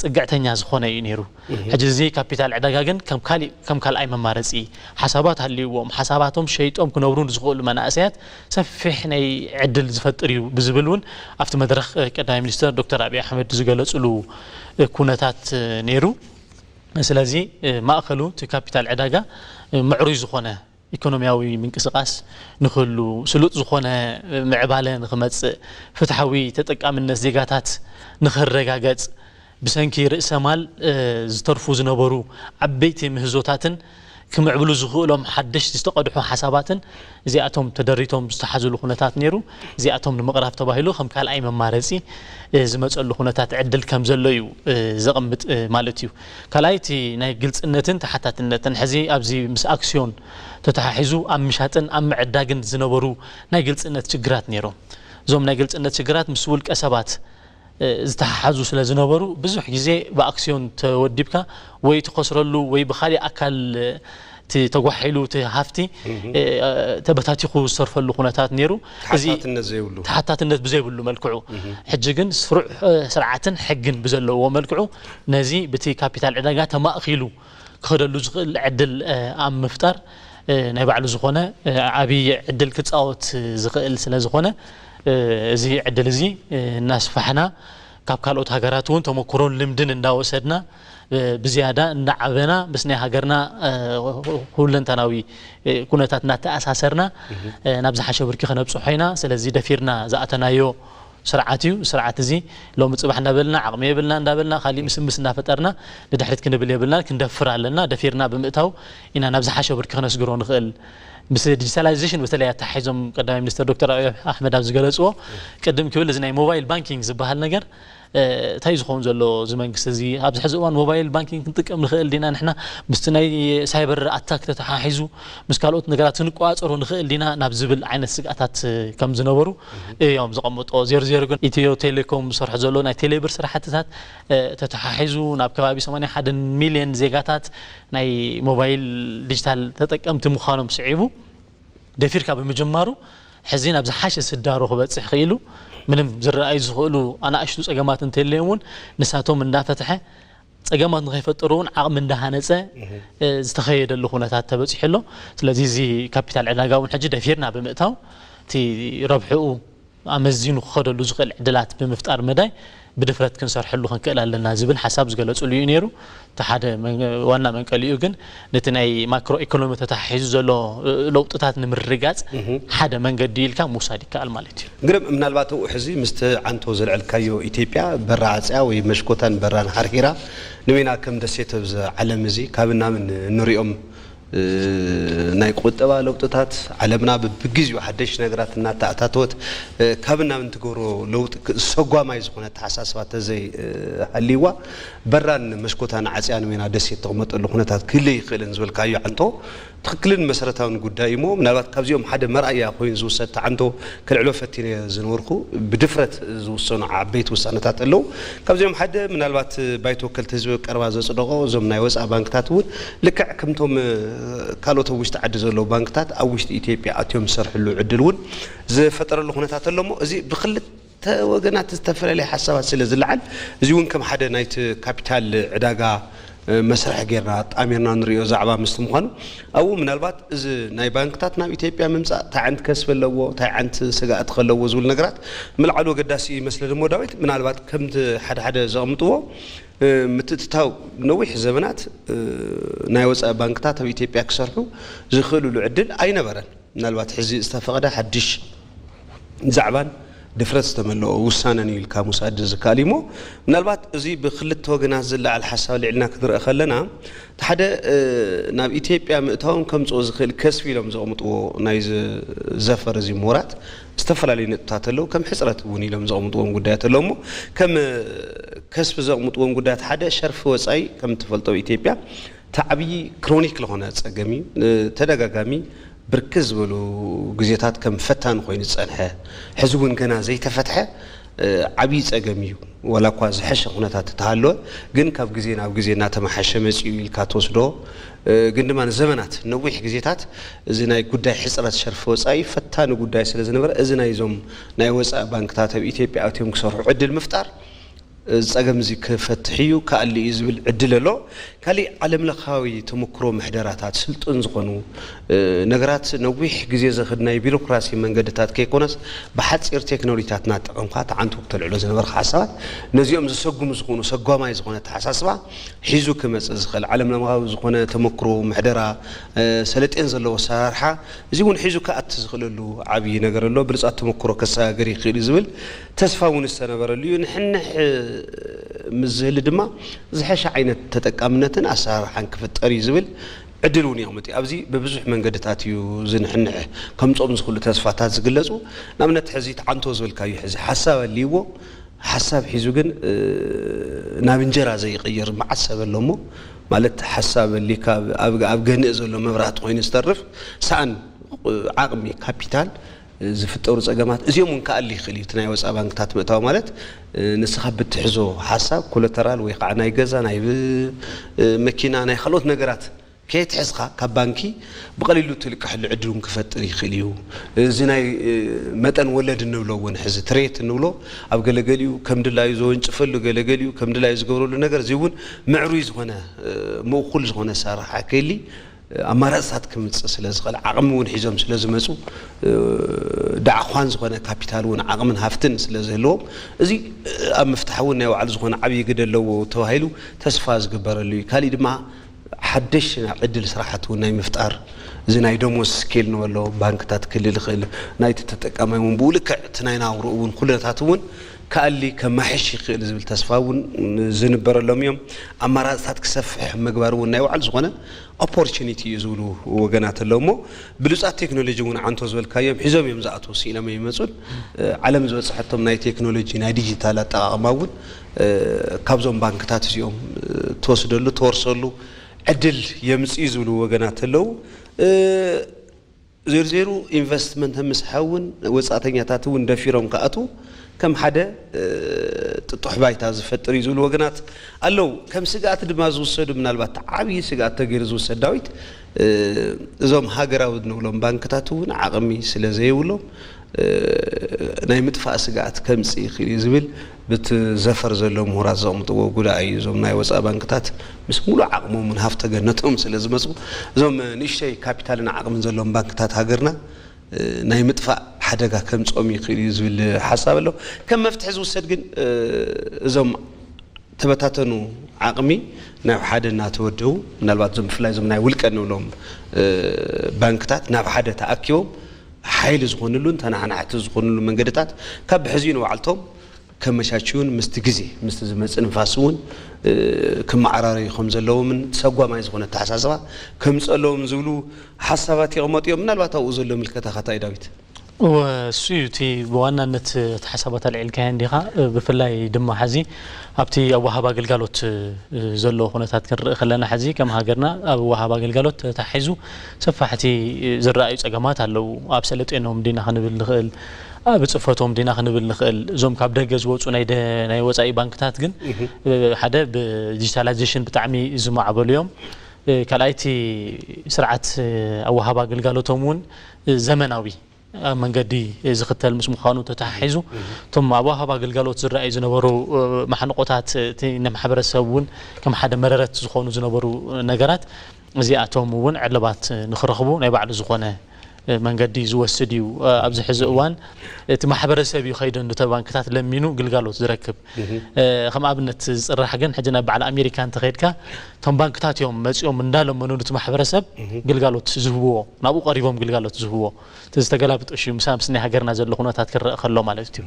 ጽግዕተኛ ዝኾነ እዩ ነይሩ። ሕጂ እዚ ካፒታል ዕዳጋ ግን ከም ካልእ፣ ከም ካልኣይ መማረጺ ሓሳባት ሃልይዎም፣ ሓሳባቶም ሸይጦም ክነብሩ ንዝኽእሉ መናእሰያት ሰፊሕ ናይ ዕድል ዝፈጥር እዩ ብዝብል እውን ኣብቲ መድረኽ ቀዳማይ ሚኒስትር ዶክተር ኣብይ ኣሕመድ ዝገለጽሉ ኩነታት ነይሩ። ስለዚ ማእኸሉ እቲ ካፒታል ዕዳጋ ምዕሩይ ዝኾነ ኢኮኖሚያዊ ምንቅስቃስ ንክህሉ፣ ስሉጥ ዝኾነ ምዕባለ ንክመጽእ፣ ፍትሓዊ ተጠቃምነት ዜጋታት ንክረጋገጽ፣ ብሰንኪ ርእሰ ማል ዝተርፉ ዝነበሩ ዓበይቲ ምህዞታትን ክምዕብሉ ዝኽእሎም ሓደሽቲ ዝተቐድሑ ሓሳባትን እዚኣቶም ተደሪቶም ዝተሓዝሉ ኩነታት ነይሩ። እዚኣቶም ንምቕራፍ ተባሂሉ ከም ካልኣይ መማረፂ ዝመፀሉ ኩነታት ዕድል ከም ዘሎ እዩ ዘቕምጥ ማለት እዩ። ካልኣይ እቲ ናይ ግልፅነትን ተሓታትነትን፣ ሕዚ ኣብዚ ምስ ኣክስዮን ተተሓሒዙ ኣብ ምሻጥን ኣብ ምዕዳግን ዝነበሩ ናይ ግልፅነት ችግራት ነይሮም። እዞም ናይ ግልፅነት ችግራት ምስ ውልቀ ሰባት ዝተሓሓዙ ስለ ዝነበሩ ብዙሕ ግዜ ብኣክስዮን ተወዲብካ ወይ ትኸስረሉ ወይ ብካሊእ ኣካል እቲ ተጓሒሉ እቲ ሃፍቲ ተበታቲኹ ዝተርፈሉ ኩነታት ነይሩ። እዚ ተሓታትነት ዘይብሉ። ተሓታትነት ብዘይብሉ መልክዑ፣ ሕጂ ግን ስሩዕ ስርዓትን ሕግን ብዘለዎ መልክዑ ነዚ ብቲ ካፒታል ዕዳጋ ተማእኪሉ ክኸደሉ ዝኽእል ዕድል ኣብ ምፍጣር ናይ ባዕሉ ዝኾነ ዓብዪ ዕድል ክፃወት ዝኽእል ስለ ዝኾነ፣ እዚ ዕድል እዚ እናስፋሕና ካብ ካልኦት ሃገራት እውን ተመክሮን ልምድን እንዳወሰድና ብዝያዳ እናዓበና ምስ ናይ ሃገርና ኩለንተናዊ ኩነታት እናተኣሳሰርና ናብ ዝሓሸ ብርኪ ከነብፅሖ ኢና። ስለዚ ደፊርና ዝኣተናዮ ስርዓት እዩ። ስርዓት እዚ ሎሚ ፅባሕ እንዳበልና ዓቕሚ የብልና እንዳበልና ካሊእ ምስምስ እናፈጠርና ንድሕሪት ክንብል የብልና። ክንደፍር ኣለና። ደፊርና ብምእታው ኢና ናብ ዝሓሸ ብርኪ ክነስግሮ ንኽእል። ምስ ዲጂታላይዜሽን በተለይ ኣተሓሒዞም ቀዳማይ ሚኒስትር ዶክተር ኣብይ ኣሕመድ ኣብ ዝገለፅዎ ቅድም ክብል እዚ ናይ ሞባይል ባንኪንግ ዝበሃል ነገር እንታይ እዩ ዝኸውን ዘሎ? እዚ መንግስቲ እዚ ኣብዚ ሕዚ እዋን ሞባይል ባንኪንግ ክንጥቀም ንኽእል ዲና ንሕና? ምስቲ ናይ ሳይበር ኣታክ ተተሓሒዙ ምስ ካልኦት ነገራት ክንቆፃፀሮ ንኽእል ዲና ናብ ዝብል ዓይነት ስግኣታት ከም ዝነበሩ እዮም ዘቐምጦ። ዜሮ ዜሮ ግን ኢትዮ ቴሌኮም ዝሰርሖ ዘሎ ናይ ቴሌብር ስራሕትታት ተተሓሒዙ ናብ ከባቢ ሰማንያ ሓደ ሚልዮን ዜጋታት ናይ ሞባይል ዲጂታል ተጠቀምቲ ምዃኖም ስዒቡ ደፊርካ ብምጅማሩ ሕዚ ናብ ዝሓሸ ስዳሮ ክበፅሕ ክኢሉ። ምንም ዝረኣዩ ዝኽእሉ ኣናእሽቱ ፀገማት እንተልዮም እውን ንሳቶም እንዳፈትሐ ፀገማት ንኸይፈጠሩ እውን ዓቕሚ እንዳሃነፀ ዝተኸየደሉ ኩነታት ተበፂሑ ኣሎ። ስለዚ እዚ ካፒታል ዕዳጋ እውን ሕጂ ደፊርና ብምእታው እቲ ረብሕኡ ኣመዚኑ ክኸደሉ ዝኽእል ዕድላት ብምፍጣር መዳይ ብድፍረት ክንሰርሐሉ ክንክእል ኣለና ዝብል ሓሳብ ዝገለፅሉ እዩ ነይሩ። እቲ ሓደ ዋና መንቀሊኡ ግን ነቲ ናይ ማክሮ ኢኮኖሚ ተተሓሒዙ ዘሎ ለውጥታት ንምርግጋፅ ሓደ መንገዲ ኢልካ ምውሳድ ይከኣል ማለት እዩ። ግርም፣ ምናልባት ኣብኡ ሕዚ ምስቲ ዓንቶ ዘልዐልካዮ ኢትዮጵያ በራ ዓፅያ ወይ መሽኮታን በራን ሓርሂራ ንበይና ከም ደሴት ኣብዚ ዓለም እዚ ካብ ናብን እንሪኦም ናይ ቁጠባ ለውጥታት፣ ዓለምና ብብግዜኡ ሓደሽ ነገራት እናተኣታተወት ካብ ናብን ትገብሮ ለውጢ ሰጓማይ ዝኾነ ኣተሓሳስባ ተዘይሃልይዋ በራን መሽኮታን ዓፅያ ንበይና ደሴት ተቕመጠሉ ኩነታት ክህልይ ይኽእልን ዝበልካዮ ዓንቶ ትኽክልን መሰረታውን ጉዳይ እሞ ምናልባት ካብዚኦም ሓደ መርኣያ ኮይኑ ዝውሰድ ተዓንቶ ከልዕሎ ፈቲነ ዝነበርኩ ብድፍረት ዝውሰኑ ዓበይቲ ውሳነታት ኣለዉ። ካብዚኦም ሓደ ምናልባት ባይቶ ወከልቲ ህዝቢ ቀረባ ዘጽደቖ እዞም ናይ ወፃኢ ባንክታት እውን ልክዕ ከምቶም ካልኦት ኣብ ውሽጢ ዓዲ ዘለዉ ባንክታት ኣብ ውሽጢ ኢትዮጵያ ኣትዮም ዝሰርሕሉ ዕድል እውን ዝፈጠረሉ ኩነታት ኣሎ እሞ እዚ ብክልተ ወገናት ዝተፈላለየ ሓሳባት ስለ ዝለዓል እዚ እውን ከም ሓደ ናይቲ ካፒታል ዕዳጋ መስርሒ ጌርና ኣጣሚርና ንሪኦ ዛዕባ ምስቲ ምዃኑ ኣብኡ ምናልባት እዚ ናይ ባንክታት ናብ ኢትዮጵያ ምምፃእ እንታይ ዓይነት ከስቢ ኣለዎ እንታይ ዓይነት ስጋእቲ ከለዎ ዝብል ነገራት ምልዓሉ ኣገዳሲ ይመስለኒ እሞ ዳዊት ምናልባት ከምቲ ሓደ ሓደ ዘቕምጥዎ ምትእትታው ነዊሕ ዘመናት ናይ ወፃኢ ባንክታት ኣብ ኢትዮጵያ ክሰርሑ ዝኽእልሉ ዕድል ኣይነበረን። ምናልባት ሕዚ ዝተፈቐደ ሓድሽ ዛዕባን ድፍረት ዝተመልኦ ውሳነን እዩ ኢልካ ምውሳድ ዝከኣል እዩ እሞ ምናልባት እዚ ብክልተ ወገናት ዝለዓል ሓሳብ ልዕልና ክንርኢ ከለና እቲ ሓደ ናብ ኢትዮጵያ ምእታዎም ከምፅኦ ዝኽእል ከስቢ ኢሎም ዘቕምጥዎ ናይ ዘፈር እዚ ምሁራት ዝተፈላለዩ ነጥብታት ኣለዉ ከም ሕፅረት እውን ኢሎም ዘቕምጥዎም ጉዳያት ኣለዉ እሞ ከም ከስቢ ዘቕምጥዎም ጉዳያት ሓደ ሸርፊ ወፃኢ ከም ትፈልጦ ኢትዮጵያ እቲ ዓብዪ ክሮኒክ ዝኾነ ፀገም እዩ ተደጋጋሚ ብርክት ዝበሉ ግዜታት ከም ፈታኒ ኮይኑ ዝፀንሐ ሕዚ እውን ገና ዘይተፈትሐ ዓብዪ ፀገም እዩ። ዋላ እኳ ዝሐሸ ኩነታት ተሃለወ ግን ካብ ግዜ ናብ ግዜ እናተመሓሸ መፂኡ ኢልካ ትወስዶ ግን ድማ ንዘመናት ነዊሕ ግዜታት እዚ ናይ ጉዳይ ሕፅረት ሸርፊ ወፃኢ ፈታኒ ጉዳይ ስለ ዝነበረ እዚ ናይዞም ናይ ወፃኢ ባንክታት ኣብ ኢትዮጵያ ኣትዮም ክሰርሑ ዕድል ምፍጣር እዚ ጸገም እዚ ክፈትሕ እዩ፣ ክኣሊ እዩ ዝብል ዕድል ኣሎ። ካሊእ ዓለም ለኻዊ ተመክሮ ምሕደራታት ስልጡን ዝኾኑ ነገራት ነዊሕ ግዜ ዘኽድ ናይ ቢሮክራሲ መንገድታት ከይኮነስ ብሓጺር ቴክኖሎጂታት እናተጠቐምካ ተዓንቱ ክተልዕሎ ዝነበርካ ሓሳባት ነዚኦም ዝሰጉሙ ዝኾኑ ሰጓማይ ዝኾነ ኣተሓሳስባ ሒዙ ክመጽእ ዝኽእል ዓለም ለኻዊ ዝኾነ ተመክሮ ምሕደራ ሰለጤን ዘለዎ ኣሰራርሓ እዚ እውን ሒዙ ክኣቲ ዝኽእለሉ ዓብዪ ነገር ኣሎ። ብሉጻት ተመክሮ ከሰጋግር ይኽእል እዩ ዝብል ተስፋ እውን ዝተነበረሉ እዩ። ንሕንሕ ምስ ዝህሊ ድማ ዝሐሸ ዓይነት ተጠቃምነትን ኣሰራርሓን ክፍጠር እዩ ዝብል ዕድል እውን የቕምጥ እዩ። ኣብዚ ብብዙሕ መንገድታት እዩ ዝንሕንሕ ከምጾም ዝኽእሉ ተስፋታት ዝግለጹ። ንኣብነት ሕዚ ተዓንቶ ዝበልካዮ ሕዚ ሓሳብ ኣልይዎ ሓሳብ ሒዙ ግን ናብ እንጀራ ዘይቕየር መዓት ሰብ ኣሎ እሞ ማለት ሓሳብ ኣሊካ ኣብ ገንእ ዘሎ መብራህቲ ኮይኑ ዝተርፍ ሰኣን ዓቕሚ ካፒታል ዝፍጠሩ ጸገማት እዚኦም እውን ክኣሊ ይኽእል እዩ። እቲ ናይ ወፃኢ ባንክታት ምእታው ማለት ንስኻ ብትሕዞ ሓሳብ ኮለተራል ወይ ከዓ ናይ ገዛ ናይ መኪና ናይ ካልኦት ነገራት ከየትሕዝካ ካብ ባንኪ ብቐሊሉ ትልቀሐሉ ዕድል እውን ክፈጥር ይኽእል እዩ። እዚ ናይ መጠን ወለድ እንብሎ እውን ሕዚ ትሬት እንብሎ ኣብ ገለገሊኡ ከም ድላዩ ዘወንጭፈሉ ገለገሊኡ ከም ድላዩ ዝገብረሉ ነገር እዚ እውን ምዕሩይ ዝኾነ ምእኩል ዝኾነ ኣሰራርሓ ከይሊ ኣማራፅታት ክምፅእ ስለ ዝኽእል ዓቕሚ እውን ሒዞም ስለ ዝመፁ ዳዕኳን ዝኾነ ካፒታል እውን ዓቕምን ሃፍትን ስለ ዝህልዎም እዚ ኣብ ምፍታሕ እውን ናይ ባዕሉ ዝኾነ ዓብዪ ግደ ኣለዎ ተባሂሉ ተስፋ ዝግበረሉ እዩ። ካሊእ ድማ ሓደሽ ዕድል ስራሓት እውን ናይ ምፍጣር እዚ ናይ ደሞዝ ስኬል ንበሎ ባንክታት ክልል ይኽእል ናይቲ ተጠቃማይ እውን ብኡ ልክዕ እቲ ናይ ናብርኡ እውን ኩነታት እውን ክኣሊ ከማሕሽ ይኽእል ዝብል ተስፋ እውን ዝንበረሎም እዮም። ኣማራፅታት ክሰፍሕ ምግባር እውን ናይ ባዕሉ ዝኾነ ኦፖርቹኒቲ እዩ ዝብሉ ወገናት ኣለዉ እሞ ብሉፃት ቴክኖሎጂ እውን ዓንቶ ዝበልካዮም ሒዞም እዮም ዝኣትዉ ስኢኖም ኣይመፁን። ዓለም ዝበፅሐቶም ናይ ቴክኖሎጂ ናይ ዲጂታል ኣጠቃቕማ እውን ካብዞም ባንክታት እዚኦም ትወስደሉ ትወርሰሉ ዕድል የምፅእ እዩ ዝብሉ ወገናት ኣለዉ። ዜርዜሩ ኢንቨስትመንት ምስሓ እውን ወፃእተኛታት እውን ደፊሮም ክኣትዉ ከም ሓደ ጥጡሕ ባይታ ዝፈጥር እዩ ዝብሉ ወገናት ኣለዉ። ከም ስግኣት ድማ ዝውሰዱ ምናልባት ዓብዪ ስግኣት ተገይሩ ዝውሰድ ዳዊት እዞም ሃገራዊ ንብሎም ባንክታት እውን ዓቕሚ ስለ ዘይብሎም ናይ ምጥፋእ ስግኣት ከምፅእ ይኽእል እዩ ዝብል ብቲ ዘፈር ዘሎ ምሁራት ዘቕምጥዎ ጉዳይ እዩ። እዞም ናይ ወፃኢ ባንክታት ምስ ሙሉእ ዓቕሞምን ሃፍተ ገነቶም ስለ ዝመፁ እዞም ንእሽተይ ካፒታልን ዓቕምን ዘለዎም ባንክታት ሃገርና ናይ ምጥፋእ ሓደጋ ከምፅኦም ይኽእል እዩ ዝብል ሓሳብ ኣሎ። ከም መፍትሒ ዝውሰድ ግን እዞም ተበታተኑ ዓቕሚ ናብ ሓደ እናተወደቡ ምናልባት እዞም ብፍላይ እዞም ናይ ውልቀ ንብሎም ባንክታት ናብ ሓደ ተኣኪቦም ሓይሊ ዝኾንሉን ተናሓናሕቲ ዝኾንሉ መንገድታት ካብ ብሕዚ ንባዕልቶም ከመቻችውን ምስቲ ግዜ ምስቲ ዝመፅእ ንፋስ እውን ክመዓራረዩ ከም ዘለዎምን ሰጓማይ ዝኾነ ኣተሓሳስባ ከምፅእ ኣለዎም ዝብሉ ሓሳባት የቕመጡ እዮም። ምናልባት ኣብኡ ዘሎ ምልከታኻ እንታይ ዳዊት? እወ፣ እሱ እዩ እቲ ብዋናነት እቲ ሓሳባት ኣልዒልካዮ እንዲኻ። ብፍላይ ድማ ሕዚ ኣብቲ ኣወሃባ ግልጋሎት ዘሎ ኩነታት ክንርኢ ከለና ሕዚ ከም ሃገርና ኣብ ኣወሃባ ግልጋሎት ተታሒዙ ሰፋሕቲ ዝረኣዩ ጸገማት ኣለዉ። ኣብ ሰለጤኖም ዲና ክንብል ንኽእል፣ ኣብ ጽፈቶም ዲና ክንብል ንኽእል። እዞም ካብ ደገ ዝወጹ ናይ ደ-፣ ናይ ወጻኢ ባንክታት ግን ሓደ ብዲጂታላይዜሽን ብጣዕሚ ዝማዕበሉ እዮም። ካልኣይቲ ስርዓት ኣወሃባ ግልጋሎቶም እውን ዘመናዊ ኣብ መንገዲ ዝኽተል ምስ ምዃኑ ተተሓሒዙ እቶም ኣብ ወሃብ ኣገልጋሎት ዝረኣዩ ዝነበሩ ማሕንቆታት እቲ ንማሕበረሰብ እውን ከም ሓደ መረረት ዝኾኑ ዝነበሩ ነገራት እዚኣቶም እውን ዕልባት ንኽረኽቡ ናይ ባዕሉ ዝኾነ መንገዲ ዝወስድ እዩ። ኣብዚ ሕዚ እዋን እቲ ማሕበረሰብ እዩ ከይዱ ንተ ባንክታት ለሚኑ ግልጋሎት ዝረክብ። ከም ኣብነት ዝፅራሕ ግን ሕጂ ናብ በዓል ኣሜሪካ እንተኸይድካ እቶም ባንክታት እዮም መፂኦም እንዳለመኑ ነቲ ማሕበረሰብ ግልጋሎት ዝህብዎ ናብኡ ቀሪቦም ግልጋሎት ዝህብዎ። እቲ ዝተገላብጦሽ እዩ ምስ ምስ ናይ ሃገርና ዘሎ ኩነታት ክረአ ከሎ ማለት እዩ።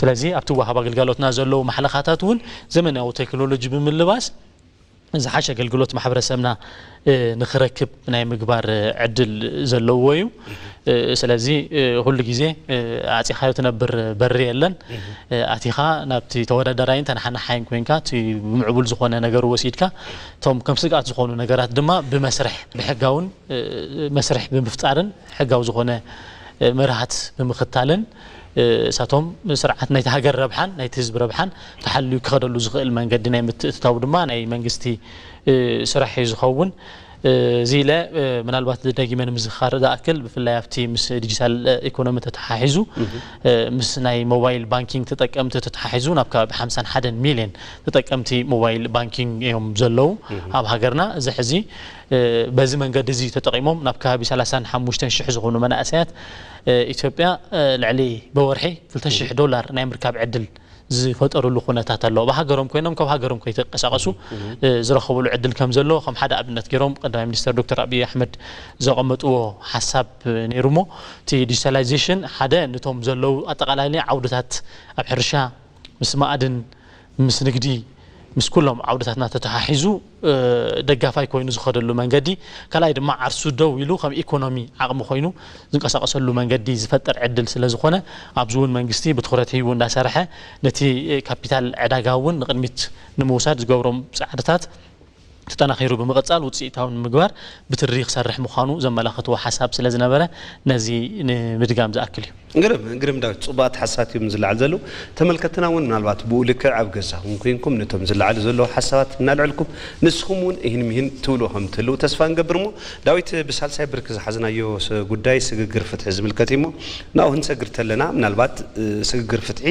ስለዚ ኣብቲ ወሃብ ኣገልጋሎትና ዘለዉ ማሕለኻታት እውን ዘመናዊ ቴክኖሎጂ ብምልባስ ዝሓሸ ኣገልግሎት ማሕበረሰብና ንኽረክብ ናይ ምግባር ዕድል ዘለዎ እዩ። ስለዚ ኩሉ ግዜ ኣፂኻዮ ትነብር በሪ የለን። ኣቲኻ ናብቲ ተወዳዳራይን ተነሓናሓይን ኮይንካ እቲ ብምዕቡል ዝኾነ ነገር ወሲድካ እቶም ከም ስግኣት ዝኾኑ ነገራት ድማ ብመስርሕ ብሕጋውን መስርሕ ብምፍጣርን ሕጋዊ ዝኾነ መርሃት ብምኽታልን እሳቶም ስርዓት ናይቲ ሃገር ረብሓን ናይቲ ህዝቢ ረብሓን ተሓልዩ ክኸደሉ ዝኽእል መንገዲ ናይ ምትእትታው ድማ ናይ መንግስቲ ስራሕ እዩ ዝኸውን። እዚ ኢለ ምናልባት ደጊመ ንምዝኻር ዝኣክል፣ ብፍላይ ኣብቲ ምስ ዲጂታል ኢኮኖሚ ተተሓሒዙ፣ ምስ ናይ ሞባይል ባንኪንግ ተጠቀምቲ ተተሓሒዙ ናብ ከባቢ ሓምሳን ሓደን ሚልዮን ተጠቀምቲ ሞባይል ባንኪንግ እዮም ዘለዉ ኣብ ሃገርና። እዚ ሕዚ በዚ መንገዲ እዚ ተጠቒሞም ናብ ከባቢ ሰላሳን ሓሙሽተን ሽሕ ዝኾኑ መናእሰያት ኢትዮጵያ ልዕሊ ብወርሒ ክልተ ሽሕ ዶላር ናይ ምርካብ ዕድል ዝፈጠሩሉ ኩነታት ኣሎ። ብሃገሮም ኮይኖም ካብ ሃገሮም ከይተንቀሳቐሱ ዝረኸብሉ ዕድል ከም ዘሎ ከም ሓደ ኣብነት ገይሮም ቀዳማይ ሚኒስተር ዶክተር ኣብይ ኣሕመድ ዘቐመጥዎ ሓሳብ ነይሩ። እሞ እቲ ዲጂታላይዜሽን ሓደ ነቶም ዘለዉ ኣጠቓላሊ ዓውድታት ኣብ ሕርሻ፣ ምስ ማእድን፣ ምስ ንግዲ፣ ምስ ኩሎም ዓውድታትና ተተሓሒዙ ደጋፋይ ኮይኑ ዝኸደሉ መንገዲ፣ ካልኣይ ድማ ዓርሱ ደው ኢሉ ከም ኢኮኖሚ ዓቕሚ ኮይኑ ዝንቀሳቐሰሉ መንገዲ ዝፈጥር ዕድል ስለ ዝኾነ፣ ኣብዚ እውን መንግስቲ ብትኹረት ሂቡ እንዳሰርሐ፣ ነቲ ካፒታል ዕዳጋ እውን ንቕድሚት ንምውሳድ ዝገብሮም ጻዕርታት ተጠናኺሩ ብምቕጻል ውጽኢታዊ ንምግባር ብትሪ ክሰርሕ ምዃኑ ዘመላኸትዎ ሓሳብ ስለ ዝነበረ፣ ነዚ ንምድጋም ዝኣክል እዩ። ግርም ግርም ዳዊት፣ ጽቡቓት ሓሳባት እዮም ዝለዓል ዘለዉ። ተመልከትና እውን ምናልባት ብኡ ልክዕ ኣብ ገዛኹም ኮይንኩም ነቶም ዝለዓሉ ዘለዉ ሓሳባት እናልዐልኩም፣ ንስኹም እውን ይህን ምሂን ትብሉ ከም ትህልዉ ተስፋ ንገብር። እሞ ዳዊት፣ ብሳልሳይ ብርኪ ዝሓዝናዮ ስ-፣ ጉዳይ ስግግር ፍትሒ ዝምልከት እዩ። እሞ ናብኡ ክንሰግር ተለና፣ ምናልባት እ፣ ስግግር ፍትሒ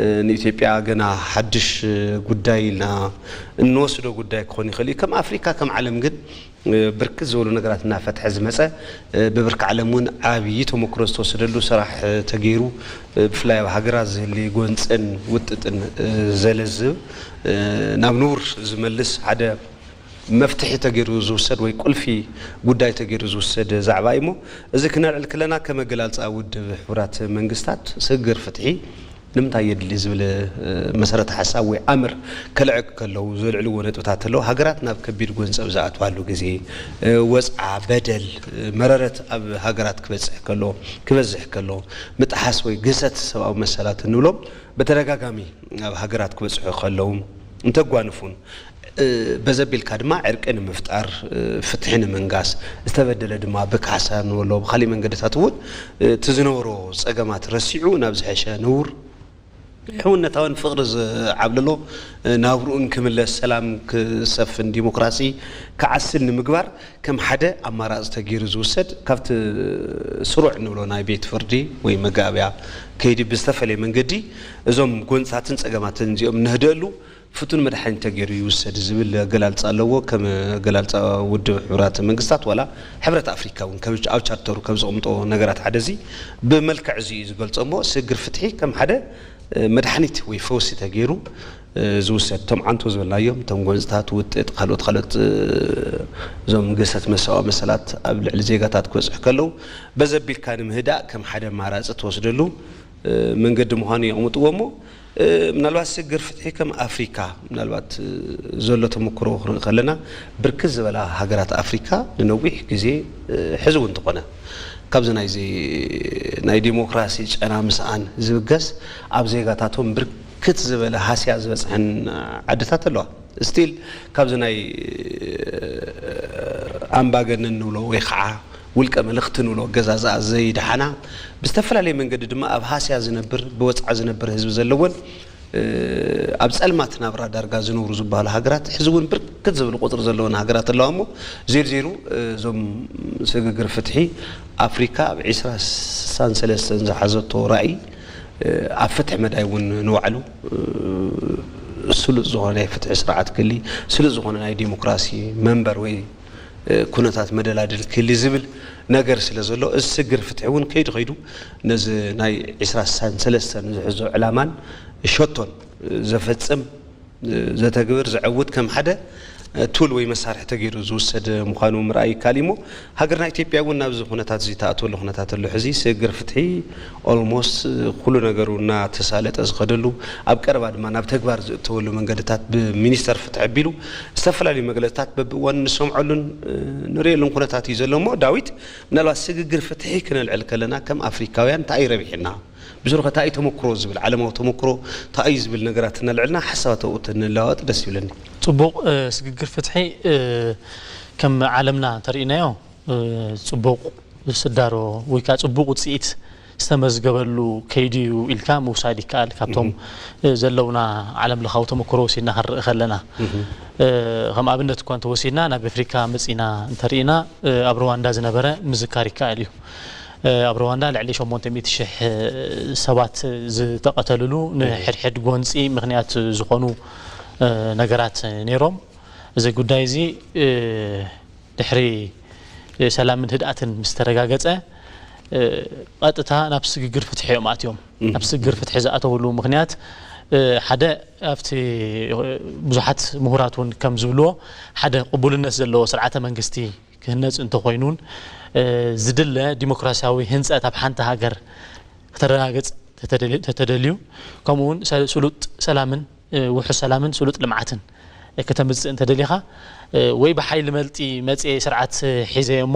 እ፣ ንኢትዮጵያ ገና ሓድሽ እ፣ ጉዳይ ኢልና እንወስዶ ጉዳይ ክኾን ይኽእል እዩ። ከም ኣፍሪካ፣ ከም ዓለም ግን እ፣ ብርክት ዝበሉ ነገራት እናፈትሐ ዝመፀ፣ እ፣ ብብርኪ ዓለም እውን ዓብዪ ተሞክሮ ዝተወሰደሉ ስራሕ እ፣ ተገይሩ፣ እ፣ ብፍላይ ኣብ ሃገራት ዝህሊ ጎንፅን ውጥጥን እ፣ ዘለዝብ፣ እ፣ ናብ ንቡር ዝመልስ ሓደ መፍትሒ ተገይሩ ዝውሰድ ወይ ቁልፊ ጉዳይ ተገይሩ ዝውሰድ ዛዕባ እዩ። እሞ እዚ ክነልዕል ከለና፣ ከም ኣገላልፃ ውድብ ሕቡራት መንግስታት፣ ስግግር ፍትሒ ንምንታይ የድሊ ዝብል እ፣ መሰረተ ሓሳብ ወይ ኣምር ከልዕል ከለዉ፣ ዘልዕልዎ ነጥብታት ኣለዉ። ሃገራት ናብ ከቢድ ጎንፀ ኣብ ዝኣትዋሉ ግዜ፣ እ፣ ወፅዓ፣ በደል፣ እ፣ መረረት ኣብ ሃገራት ክበፅሕ ከሎ፣ ክበዝሕ ከሎ፣ ምጥሓስ ወይ ግህሰት ሰብኣዊ መሰላት እንብሎም ብተደጋጋሚ ኣብ ሃገራት ክበፅሑ ከለዉ እንተጓንፉን፣ እ፣ በዘ ኣቢልካ ድማ ዕርቂ ንምፍጣር፣ እ፣ ፍትሒ ንምንጋስ፣ ዝተበደለ ድማ ብካሕሳ ንበሎ፣ ብኻሊእ መንገድታት እውን፣ እ፣ እቲ ዝነበሮ ጸገማት ረሲዑ ናብ ዝሐሸ ንቡር ሕውነታውን ፍቕሪ ዝዓብለሎ፣ እ፣ ናብርኡን ክምለስ፣ ሰላም ክሰፍን፣ ዲሞክራሲ ክዓስል ንምግባር ከም ሓደ ኣማራጺ ተገይሩ ዝውሰድ፣ ካብቲ ስሩዕ ንብሎ ናይ ቤት ፍርዲ ወይ መጋብያ ከይዲ ብዝተፈለየ መንገዲ እዞም ጎንፅታትን ጸገማትን እዚኦም ነህደእሉ ፍቱን መድሓኒት ተገይሩ ይውሰድ ዝብል ኣገላልፃ ኣለዎ። ከም ኣገላልፃ ውድብ ሕቡራት መንግስታት ዋላ ሕብረት ኣፍሪካ እውን ከም ኣብ ቻርተሩ ከም ዘቕምጦ ነገራት ሓደ እዚ ብመልክዕ እዚ እዩ ዝገልፆ። እሞ ስግግር ፍትሒ ከም ሓደ እ፣ መድሓኒት ወይ ፈውሲ ተገይሩ እ፣ ዝውሰድ፣ እቶም ዓንቶ ዝበልናዮም፣ እቶም ጎንፅታት፣ ውጥጥ፣ ካልኦት ካልኦት እ፣ እዞም ግህሰት መሰዋእ መሰላት ኣብ ልዕሊ ዜጋታት ክበፅሑ ከለዉ በዘ ኣቢልካ ንምህዳእ ከም ሓደ ኣማራፂ ትወስደሉ እ፣ መንገዲ ምዃኑ የቕምጥዎ። እሞ እ፣ ምናልባት ስግግር ፍትሒ ከም ኣፍሪካ ምናልባት እ፣ ዘሎ ተመክሮ ክንርኢ ከለና፣ ብርክት ዝበላ ሃገራት ኣፍሪካ ንነዊሕ ግዜ እ፣ ሕዚ እውን እንተኾነ ካብዚ ናይዚ ናይ ዲሞክራሲ ጨና ምስኣን ዝብገስ፣ ኣብ ዜጋታቶም ብርክት ዝበለ ሃስያ ዝበፅሐን ዓድታት ኣለዋ። ስቲል ካብዚ ናይ ኣምባገነን ንብሎ ወይ ከዓ ውልቀ መለኽቲ ንብሎ ኣገዛዝኣ ዘይደሓና፣ ብዝተፈላለየ መንገዲ ድማ ኣብ ሃስያ ዝነብር፣ ብወፅዓ ዝነብር ህዝቢ ዘለወን፣ እ፣ ኣብ ጸልማት ናብራ ዳርጋ ዝነብሩ ዝበሃሉ ሃገራት፣ ሕዚ እውን ብርክት ዝብል ቁጽሪ ዘለወን ሃገራት ኣለዋ። እሞ ዜሩ ዜሩ፣ እ፣ እዞም ስግግር ፍትሒ ኣፍሪካ ኣብ ዒስራ ስሳን ሰለስተን ዝሓዘቶ ራእይ፣ እ፣ ኣብ ፍትሒ መዳይ እውን ንባዕሉ፣ እ፣ ስሉጥ ዝኾነ ናይ ፍትሒ ስርዓት ክሊ፣ ስሉጥ ዝኾነ ናይ ዲሞክራሲ መንበር ወይ እ፣ ኩነታት መደላድል ክህሊ ዝብል ነገር ስለ ዘሎ፣ እዚ ስግግር ፍትሒ እውን ከይዱ ከይዱ ነዚ ናይ ዒስራ ስሳን ሰለስተን ዝሕዞ ዕላማን ሸቶን ዘፈጽም፣ ዘተግብር፣ ዘዐውት ከም ሓደ ቱል ወይ መሳርሒ ተገይሩ ዝውሰድ ምዃኑ ምርኣይ ይከኣል እዩ። እሞ ሃገርና ኢትዮጵያ እውን ናብዚ ኩነታት እዚ ትኣትወሉ ኩነታት ኣሎ። ሕዚ ስግግር ፍትሒ ኦልሞስት ኩሉ ነገሩ እናተሳለጠ ዝኸደሉ፣ ኣብ ቀረባ ድማ ናብ ተግባር ዝእተወሉ መንገድታት ብሚኒስተር ፍትሒ ኣቢሉ ዝተፈላለዩ መግለፅታት በብእዋኑ ንሰምዐሉን እ፣ ንርእየሉን ኩነታት እዩ ዘሎ። እሞ ዳዊት፣ ምናልባት ስግግር ፍትሒ ክነልዕል ከለና ከም ኣፍሪካውያን እንታይ እዩ ረቢሕና? ብስሩ ከ እንታይ እዩ ተመክሮ ዝብል፣ ዓለማዊ ተመክሮ እንታይ እዩ ዝብል ነገራት እናልዕልና ሓሳባት ኣብኡ ተንለዋወጥ ደስ ይብለኒ። ጽቡቕ፣ እ፣ ስግግር ፍትሒ፣ እ፣ ከም ዓለምና እንተርኢናዮ፣ እ፣ ጽቡቕ ስዳሮ ወይ ከዓ ጽቡቕ ውጽኢት ዝተመዝገበሉ ከይዲ እዩ ኢልካ ምውሳድ ይከኣል። ካብቶም ዘለውና ዓለም ለኻዊ ተመክሮ ወሲድና ክንርኢ ከለና፣ ከም ኣብነት እኳ እንተወሲድና ናብ ኣፍሪካ መፂና እንተርኢና፣ ኣብ ሩዋንዳ ዝነበረ ምዝካር ይከኣል እዩ። ኣብ ሩዋንዳ ልዕሊ ሸሞንተ ሚእቲ ሽሕ ሰባት ዝተቐተልሉ፣ ንሕድሕድ ጎንፂ ምክንያት ዝኾኑ ነገራት ነይሮም። እዚ ጉዳይ እዚ ድሕሪ ሰላምን ህድኣትን ምስ ተረጋገጸ፣ ቀጥታ ናብ ስግግር ፍትሒ እዮም ኣትዮም። ናብ ስግግር ፍትሒ ዝኣተውሉ ምክንያት፣ ሓደ ኣብቲ ብዙሓት ምሁራት እውን ከም ዝብልዎ፣ ሓደ ቅቡልነት ዘለዎ ስርዓተ መንግስቲ ክህነጽ እንተኾይኑን፣ ዝድለ ዲሞክራሲያዊ ህንጸት ኣብ ሓንቲ ሃገር ክተረጋግጽ ተተደልዩ፣ ከምኡ እውን ስሉጥ ሰላምን ውሑስ ሰላምን ስሉጥ ልምዓትን ክተምፅእ እንተደሊኻ፣ ወይ ብሓይሊ መልጢ መፅኤ ስርዓት ሒዘ እሞ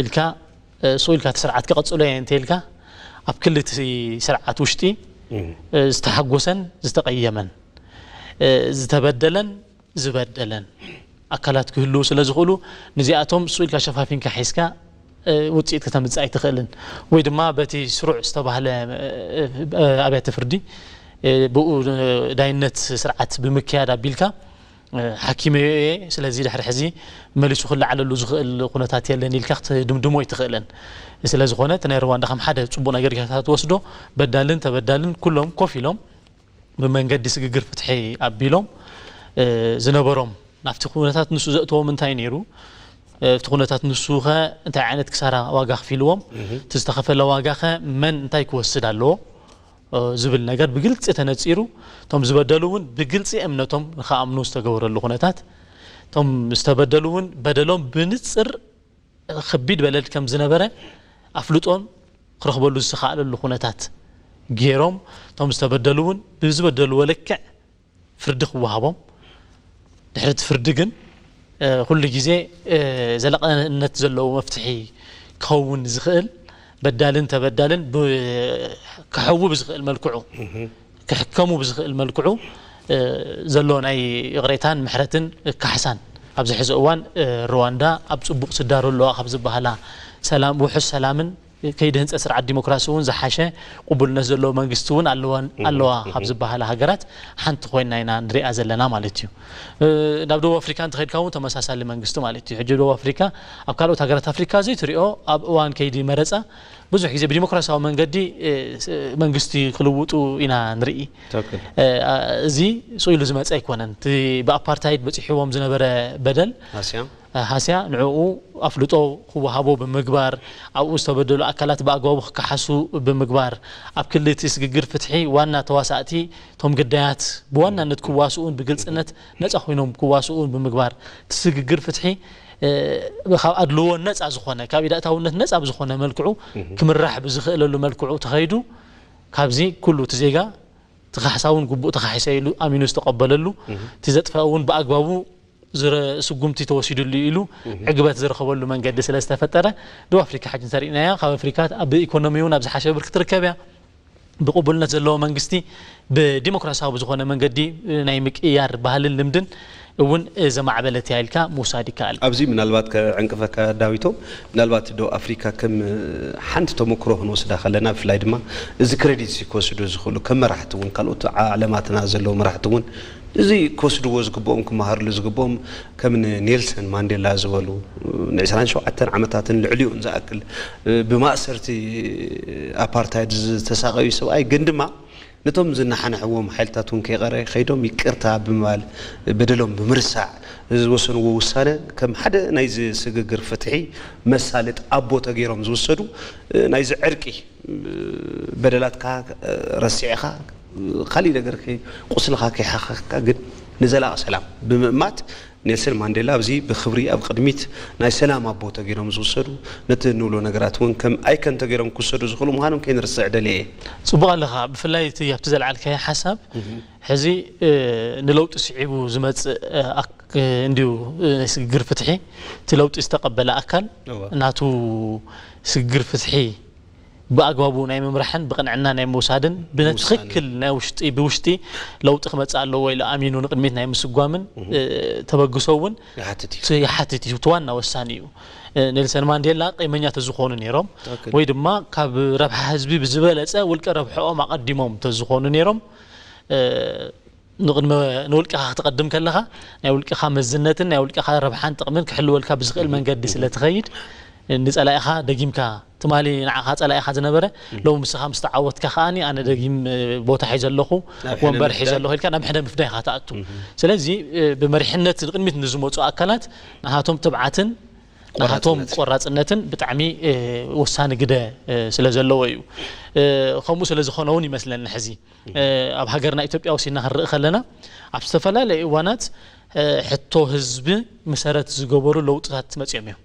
ኢልካ፣ ስቕ ኢልካ እቲ ስርዓት ክቐፅሎ እየ እንተ ኢልካ፣ ኣብ ክልቲ ስርዓት ውሽጢ ዝተሓጎሰን ዝተቐየመን፣ ዝተበደለን ዝበደለን ኣካላት ክህልዉ ስለ ዝኽእሉ፣ ንዚኣቶም ስቕ ኢልካ ሸፋፊንካ ሒዝካ ውፅኢት ከተምፅእ ኣይትኽእልን። ወይ ድማ በቲ ስሩዕ ዝተባህለ ኣብያተ ፍርዲ ብኡ ዳይነት ስርዓት ብምክያድ ኣቢልካ፣ ሓኪመዮ እየ፣ ስለዚ ድሕሪ ሕዚ መሊሱ ክለዓለሉ ዝኽእል ኩነታት የለን ኢልካ ክትድምድሞ ኣይትኽእልን። ስለ ዝኾነ እቲ ናይ ሩዋንዳ ከም ሓደ ፅቡቕ ነገር ጌርካ ትወስዶ። በዳልን ተበዳልን ኩሎም ኮፍ ኢሎም ብመንገዲ ስግግር ፍትሒ ኣቢሎም ዝነበሮም፣ ናብቲ ኩነታት ንሱ ዘእተዎም እንታይ ነይሩ፣ እቲ ኩነታት ንሱ ኸ እንታይ ዓይነት ክሳራ ዋጋ ኣኽፊልዎም፣ እቲ ዝተኸፈለ ዋጋ ኸ መን እንታይ ክወስድ ኣለዎ ዝብል ነገር ብግልፂ ተነፂሩ፣ እቶም ዝበደሉ እውን ብግልፂ እምነቶም ንኸኣምኑ ዝተገበረሉ ኩነታት፣ እቶም ዝተበደሉ እውን በደሎም ብንፅር ከቢድ በደል ከም ዝነበረ ኣፍልጦን ክረኽበሉ ዝተኻእለሉ ኩነታት ገይሮም፣ እቶም ዝተበደሉ እውን ብዝበደልዎ ልክዕ ፍርዲ ክወሃቦም፣ ድሕሪ እቲ ፍርዲ ግን ኩሉ ግዜ ዘለቐነት ዘለዎ መፍትሒ ክኸውን ዝኽእል፣ በዳልን ተበዳልን ክሐዊ ብዝኽእል መልክዑ፣ ክሕከሙ ብዝኽእል መልክዑ ዘሎ ናይ ይቕሬታን ምሕረትን ካሕሳን፣ ኣብዚ ሕዚ እዋን ሩዋንዳ ኣብ ፅቡቕ ትዳሎ ኣለዋ ካብ ዝበሃላ ሰላም፣ ውሑስ ሰላምን ከይዲ ህንፀት ስርዓት ዲሞክራሲ እውን ዝሓሸ ቅቡልነት ዘለዎ መንግስቲ እውን ኣለዋ ካብ ዝበሃላ ሃገራት ሓንቲ ኮይና ኢና ንሪኣ ዘለና ማለት እዩ። ናብ ደቡብ ኣፍሪካ እንተኸድካ እውን ተመሳሳሊ መንግስቲ ማለት እዩ። ሕጂ ደቡብ ኣፍሪካ ኣብ ካልኦት ሃገራት ኣፍሪካ ዘይትሪኦ፣ ኣብ እዋን ከይዲ መረፃ ብዙሕ ግዜ ብዲሞክራሲያዊ መንገዲ መንግስቲ ክልውጡ ኢና ንርኢ። እዚ ስቕ ኢሉ ዝመፀ ኣይኮነን። እቲ ብኣፓርታይድ በፂሕዎም ዝነበረ በደል ሃስያ ንዕኡ ኣፍልጦ ክወሃቦ ብምግባር፣ ኣብኡ ዝተበደሉ ኣካላት ብኣግባቡ ክከሓሱ ብምግባር፣ ኣብ ክሊ እቲ ስግግር ፍትሒ ዋና ተዋሳእቲ እቶም ግዳያት ብዋናነት ክዋስኡን ብግልፅነት ነፃ ኮይኖም ክዋስኡን ብምግባር፣ እቲ ስግግር ፍትሒ ካብ ኣድልዎ ነፃ ዝኾነ፣ ካብ ኢዳእታውነት ነፃ ብዝኾነ መልክዑ ክምራሕ ብዝኽእለሉ መልክዑ ተኸይዱ፣ ካብዚ ኩሉ እቲ ዜጋ እቲ ካሕሳ እውን ግቡእ ተኻሒሰ ኢሉ ኣሚኑ ዝተቐበለሉ፣ እቲ ዘጥፈአ እውን ብኣግባቡ ስጉምቲ ተወሲዱሉ ኢሉ ዕግበት ዝረኸበሉ መንገዲ ስለ ዝተፈጠረ፣ ደቡብ ኣፍሪካ ሕጂ እንተሪእናያ፣ ካብ ኣፍሪካ ብኢኮኖሚ እውን ኣብ ዝሓሸ ብርኪ ትርከብ እያ። ብቅቡልነት ዘለዎ መንግስቲ ብዲሞክራሲያዊ ብዝኾነ መንገዲ ናይ ምቅያር ባህልን ልምድን እውን ዘማዕበለት እያ ኢልካ ምውሳድ ይከኣል። ኣብዚ ምናልባት ከዕንቅፈካ ዳዊቶም፣ ምናልባት ደቡብ ኣፍሪካ ከም ሓንቲ ተመክሮ ክንወስዳ ከለና፣ ብፍላይ ድማ እዚ ክረዲት ክወስዱ ዝኽእሉ ከም መራሕቲ እውን፣ ካልኦት ዓለማትና ዘለዉ መራሕቲ እውን እዚ ክወስድዎ ዝግብኦም፣ ክመሃርሉ ዝግብኦም፣ ከም ንኔልሰን ማንዴላ ዝበሉ ን ዕስራን ሸውዓተን ዓመታትን ልዕሊኡን ዝኣክል ብማእሰርቲ ኣፓርታይድ ዝተሳቐዩ ሰብኣይ፣ ግን ድማ ነቶም ዝነሓንሕዎም ሓይልታት እውን ከይቐረ ከይዶም ይቅርታ ብምባል፣ በደሎም ብምርሳዕ ዝወሰንዎ ውሳነ ከም ሓደ ናይዚ ስግግር ፍትሒ መሳልጥ ኣቦ ተገይሮም ዝውሰዱ፣ ናይዚ ዕርቂ በደላትካ ረሲዕኻ፣ ካሊእ ነገር ከይ- ቁስልኻ ከይሓኸኽካ ግን ንዘላቒ ሰላም ብምእማት፣ ኔልሰን ማንዴላ ኣብዚ ብኽብሪ ኣብ ቅድሚት ናይ ሰላም ኣቦ ተገይሮም ዝውሰዱ፣ ነቲ እንብሎ ነገራት እውን ከም ኣይከን ተገይሮም ክውሰዱ ዝኽእሉ ምዃኖም ከይንርስዕ ደልየ እየ። ፅቡቕ ኣለኻ። ብፍላይ እቲ ኣብቲ ዘልዓልካዮ ሓሳብ፣ ሕዚ ንለውጢ ስዒቡ ዝመፅእ ኣክ- እንድዩ ናይ ስግግር ፍትሒ፣ እቲ ለውጢ ዝተቐበለ ኣካል ናቱ ስግግር ፍትሒ ብኣግባቡ ናይ ምምራሕን ብቕንዕና ናይ ምውሳድን ብትኽክል ናይ ውሽጢ ብውሽጢ ለውጢ ክመፅእ ኣለዎ ኢሉ ኣሚኑ ንቕድሚት ናይ ምስጓምን ተበግሶ እውን ይሓትት እዩ። እቲ ዋና ወሳኒ እዩ። ኔልሰን ማንዴላ ቂመኛ ተዝኾኑ ነይሮም ወይ ድማ ካብ ረብሓ ህዝቢ ብዝበለፀ ውልቀ ረብሕኦም ኣቐዲሞም ተዝኾኑ ነይሮም ንቕድሚ ንውልቅኻ ክትቐድም ከለኻ ናይ ውልቅኻ መዝነትን ናይ ውልቅኻ ረብሓን ጥቕምን ክሕልወልካ ብዝኽእል መንገዲ ስለ ትኸይድ ንጸላኢኻ ደጊምካ ትማሊ ንዓኻ ጸላኢኻ ዝነበረ ሎም ምስኻ ምስ ተዓወትካ ከኣኒ ኣነ ደጊም ቦታ ሒዘ ኣለኹ ወንበር ሒዘ ኣለኹ ኢልካ ናብ ሕደ ምፍዳይ ኢኻ ትኣቱ። ስለዚ ብመሪሕነት ንቕድሚት ንዝመፁ ኣካላት ንሃቶም ትብዓትን ንሃቶም ቆራፅነትን ብጣዕሚ ወሳኒ ግደ ስለ ዘለዎ እዩ። ከምኡ ስለ ዝኾነ እውን ይመስለኒ ሕዚ ኣብ ሃገርና ኢትዮጵያ ወሲድና ክንርኢ ከለና ኣብ ዝተፈላለዩ እዋናት ሕቶ ህዝቢ መሰረት ዝገበሩ ለውጥታት መፅኦም እዮም።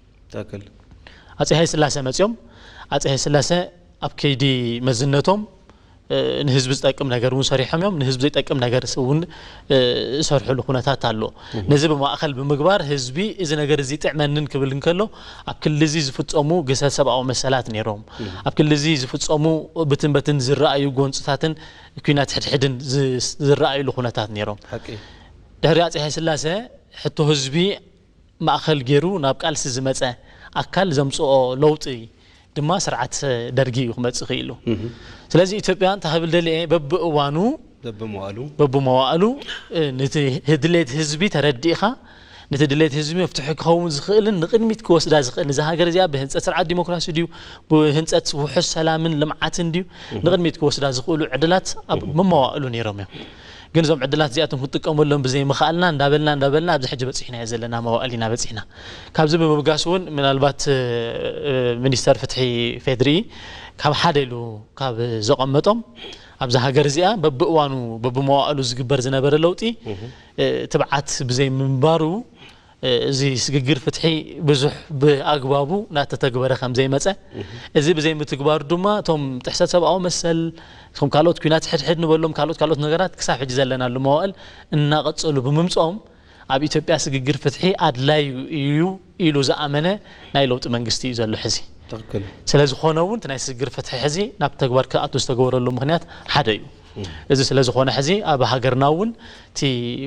ኣፄ ሃይለ ስላሴ መፅኦም ኣፄ ሃይለ ስላሴ ኣብ ከይዲ መዝነቶም ንህዝቢ ዝጠቅም ነገር እውን ሰሪሖም እዮም። ንህዝቢ ዘይጠቅም ነገር እውን ዝሰርሕሉ ኩነታት ኣሎ። ነዚ ብማእኸል ብምግባር ህዝቢ እዚ ነገር እዚ ይጥዕመንን ክብል እንከሎ ኣብ ክልል እዚ ዝፍፀሙ ግህሰት ሰብኣዊ መሰላት ነይሮም። ኣብ ክልል እዚ ዝፍፀሙ ብትን በትን ዝረኣዩ ጎንፅታትን ኲናት ሕድሕድን ዝረኣዩሉ ኩነታት ነይሮም። ድሕሪ ኣፄ ሃይለ ስላሴ ሕቶ ህዝቢ ማእኸል ገይሩ ናብ ቃልሲ ዝመፀ ኣካል ዘምፅኦ ለውጢ ድማ ስርዓት ደርጊ እዩ ክመፅእ ክኢሉ። ስለዚ ኢትዮጵያ እንታይ ክብል ደልየ በብእዋኑ በብመዋእሉ ነቲ ድሌት ህዝቢ ተረዲእኻ ነቲ ድሌት ህዝቢ መፍትሒ ክኸውን ዝኽእልን ንቕድሚት ክወስዳ ዝኽእል እዛ ሃገር እዚኣ ብህንፀት ስርዓት ዲሞክራሲ ድዩ ብህንፀት ውሑስ ሰላምን ልምዓትን ድዩ ንቕድሚት ክወስዳ ዝኽእሉ ዕድላት ኣብ መመዋእሉ ነይሮም እዮም። ግን እዞም ዕድላት እዚኣቶም ክንጥቀመሎም ብዘይምኽኣልና እንዳበልና እንዳበልና ኣብዚ ሕጂ በፂሕናዮ ዘለና መዋእል ኢና በፂሕና። ካብዚ ብምብጋስ እውን ምናልባት ሚኒስተር ፍትሒ ፌድሪ ካብ ሓደ ኢሉ ካብ ዘቐመጦም ኣብዛ ሃገር እዚኣ በብእዋኑ በብመዋእሉ ዝግበር ዝነበረ ለውጢ ትብዓት ብዘይምንባሩ እዚ ስግግር ፍትሒ ብዙሕ ብኣግባቡ እናተተግበረ ከም ዘይመፀ እዚ ብዘይምትግባሩ ድማ እቶም ጥሕሰት ሰብኣዊ መሰል እቶም ካልኦት ኲናት ሕድሕድ ንበሎም ካልኦት ካልኦት ነገራት ክሳብ ሕጂ ዘለናሉ መዋእል እናቐፀሉ ብምምፅኦም ኣብ ኢትዮጵያ ስግግር ፍትሒ ኣድላይ እዩ ኢሉ ዝኣመነ ናይ ለውጢ መንግስቲ እዩ ዘሎ ሕዚ። ስለዝኾነ እውን እቲ ናይ ስግግር ፍትሒ ሕዚ ናብ ተግባር ክኣቱ ዝተገበረሉ ምኽንያት ሓደ እዩ። እዚ ስለ ዝኾነ ሕዚ ኣብ ሃገርና እውን እቲ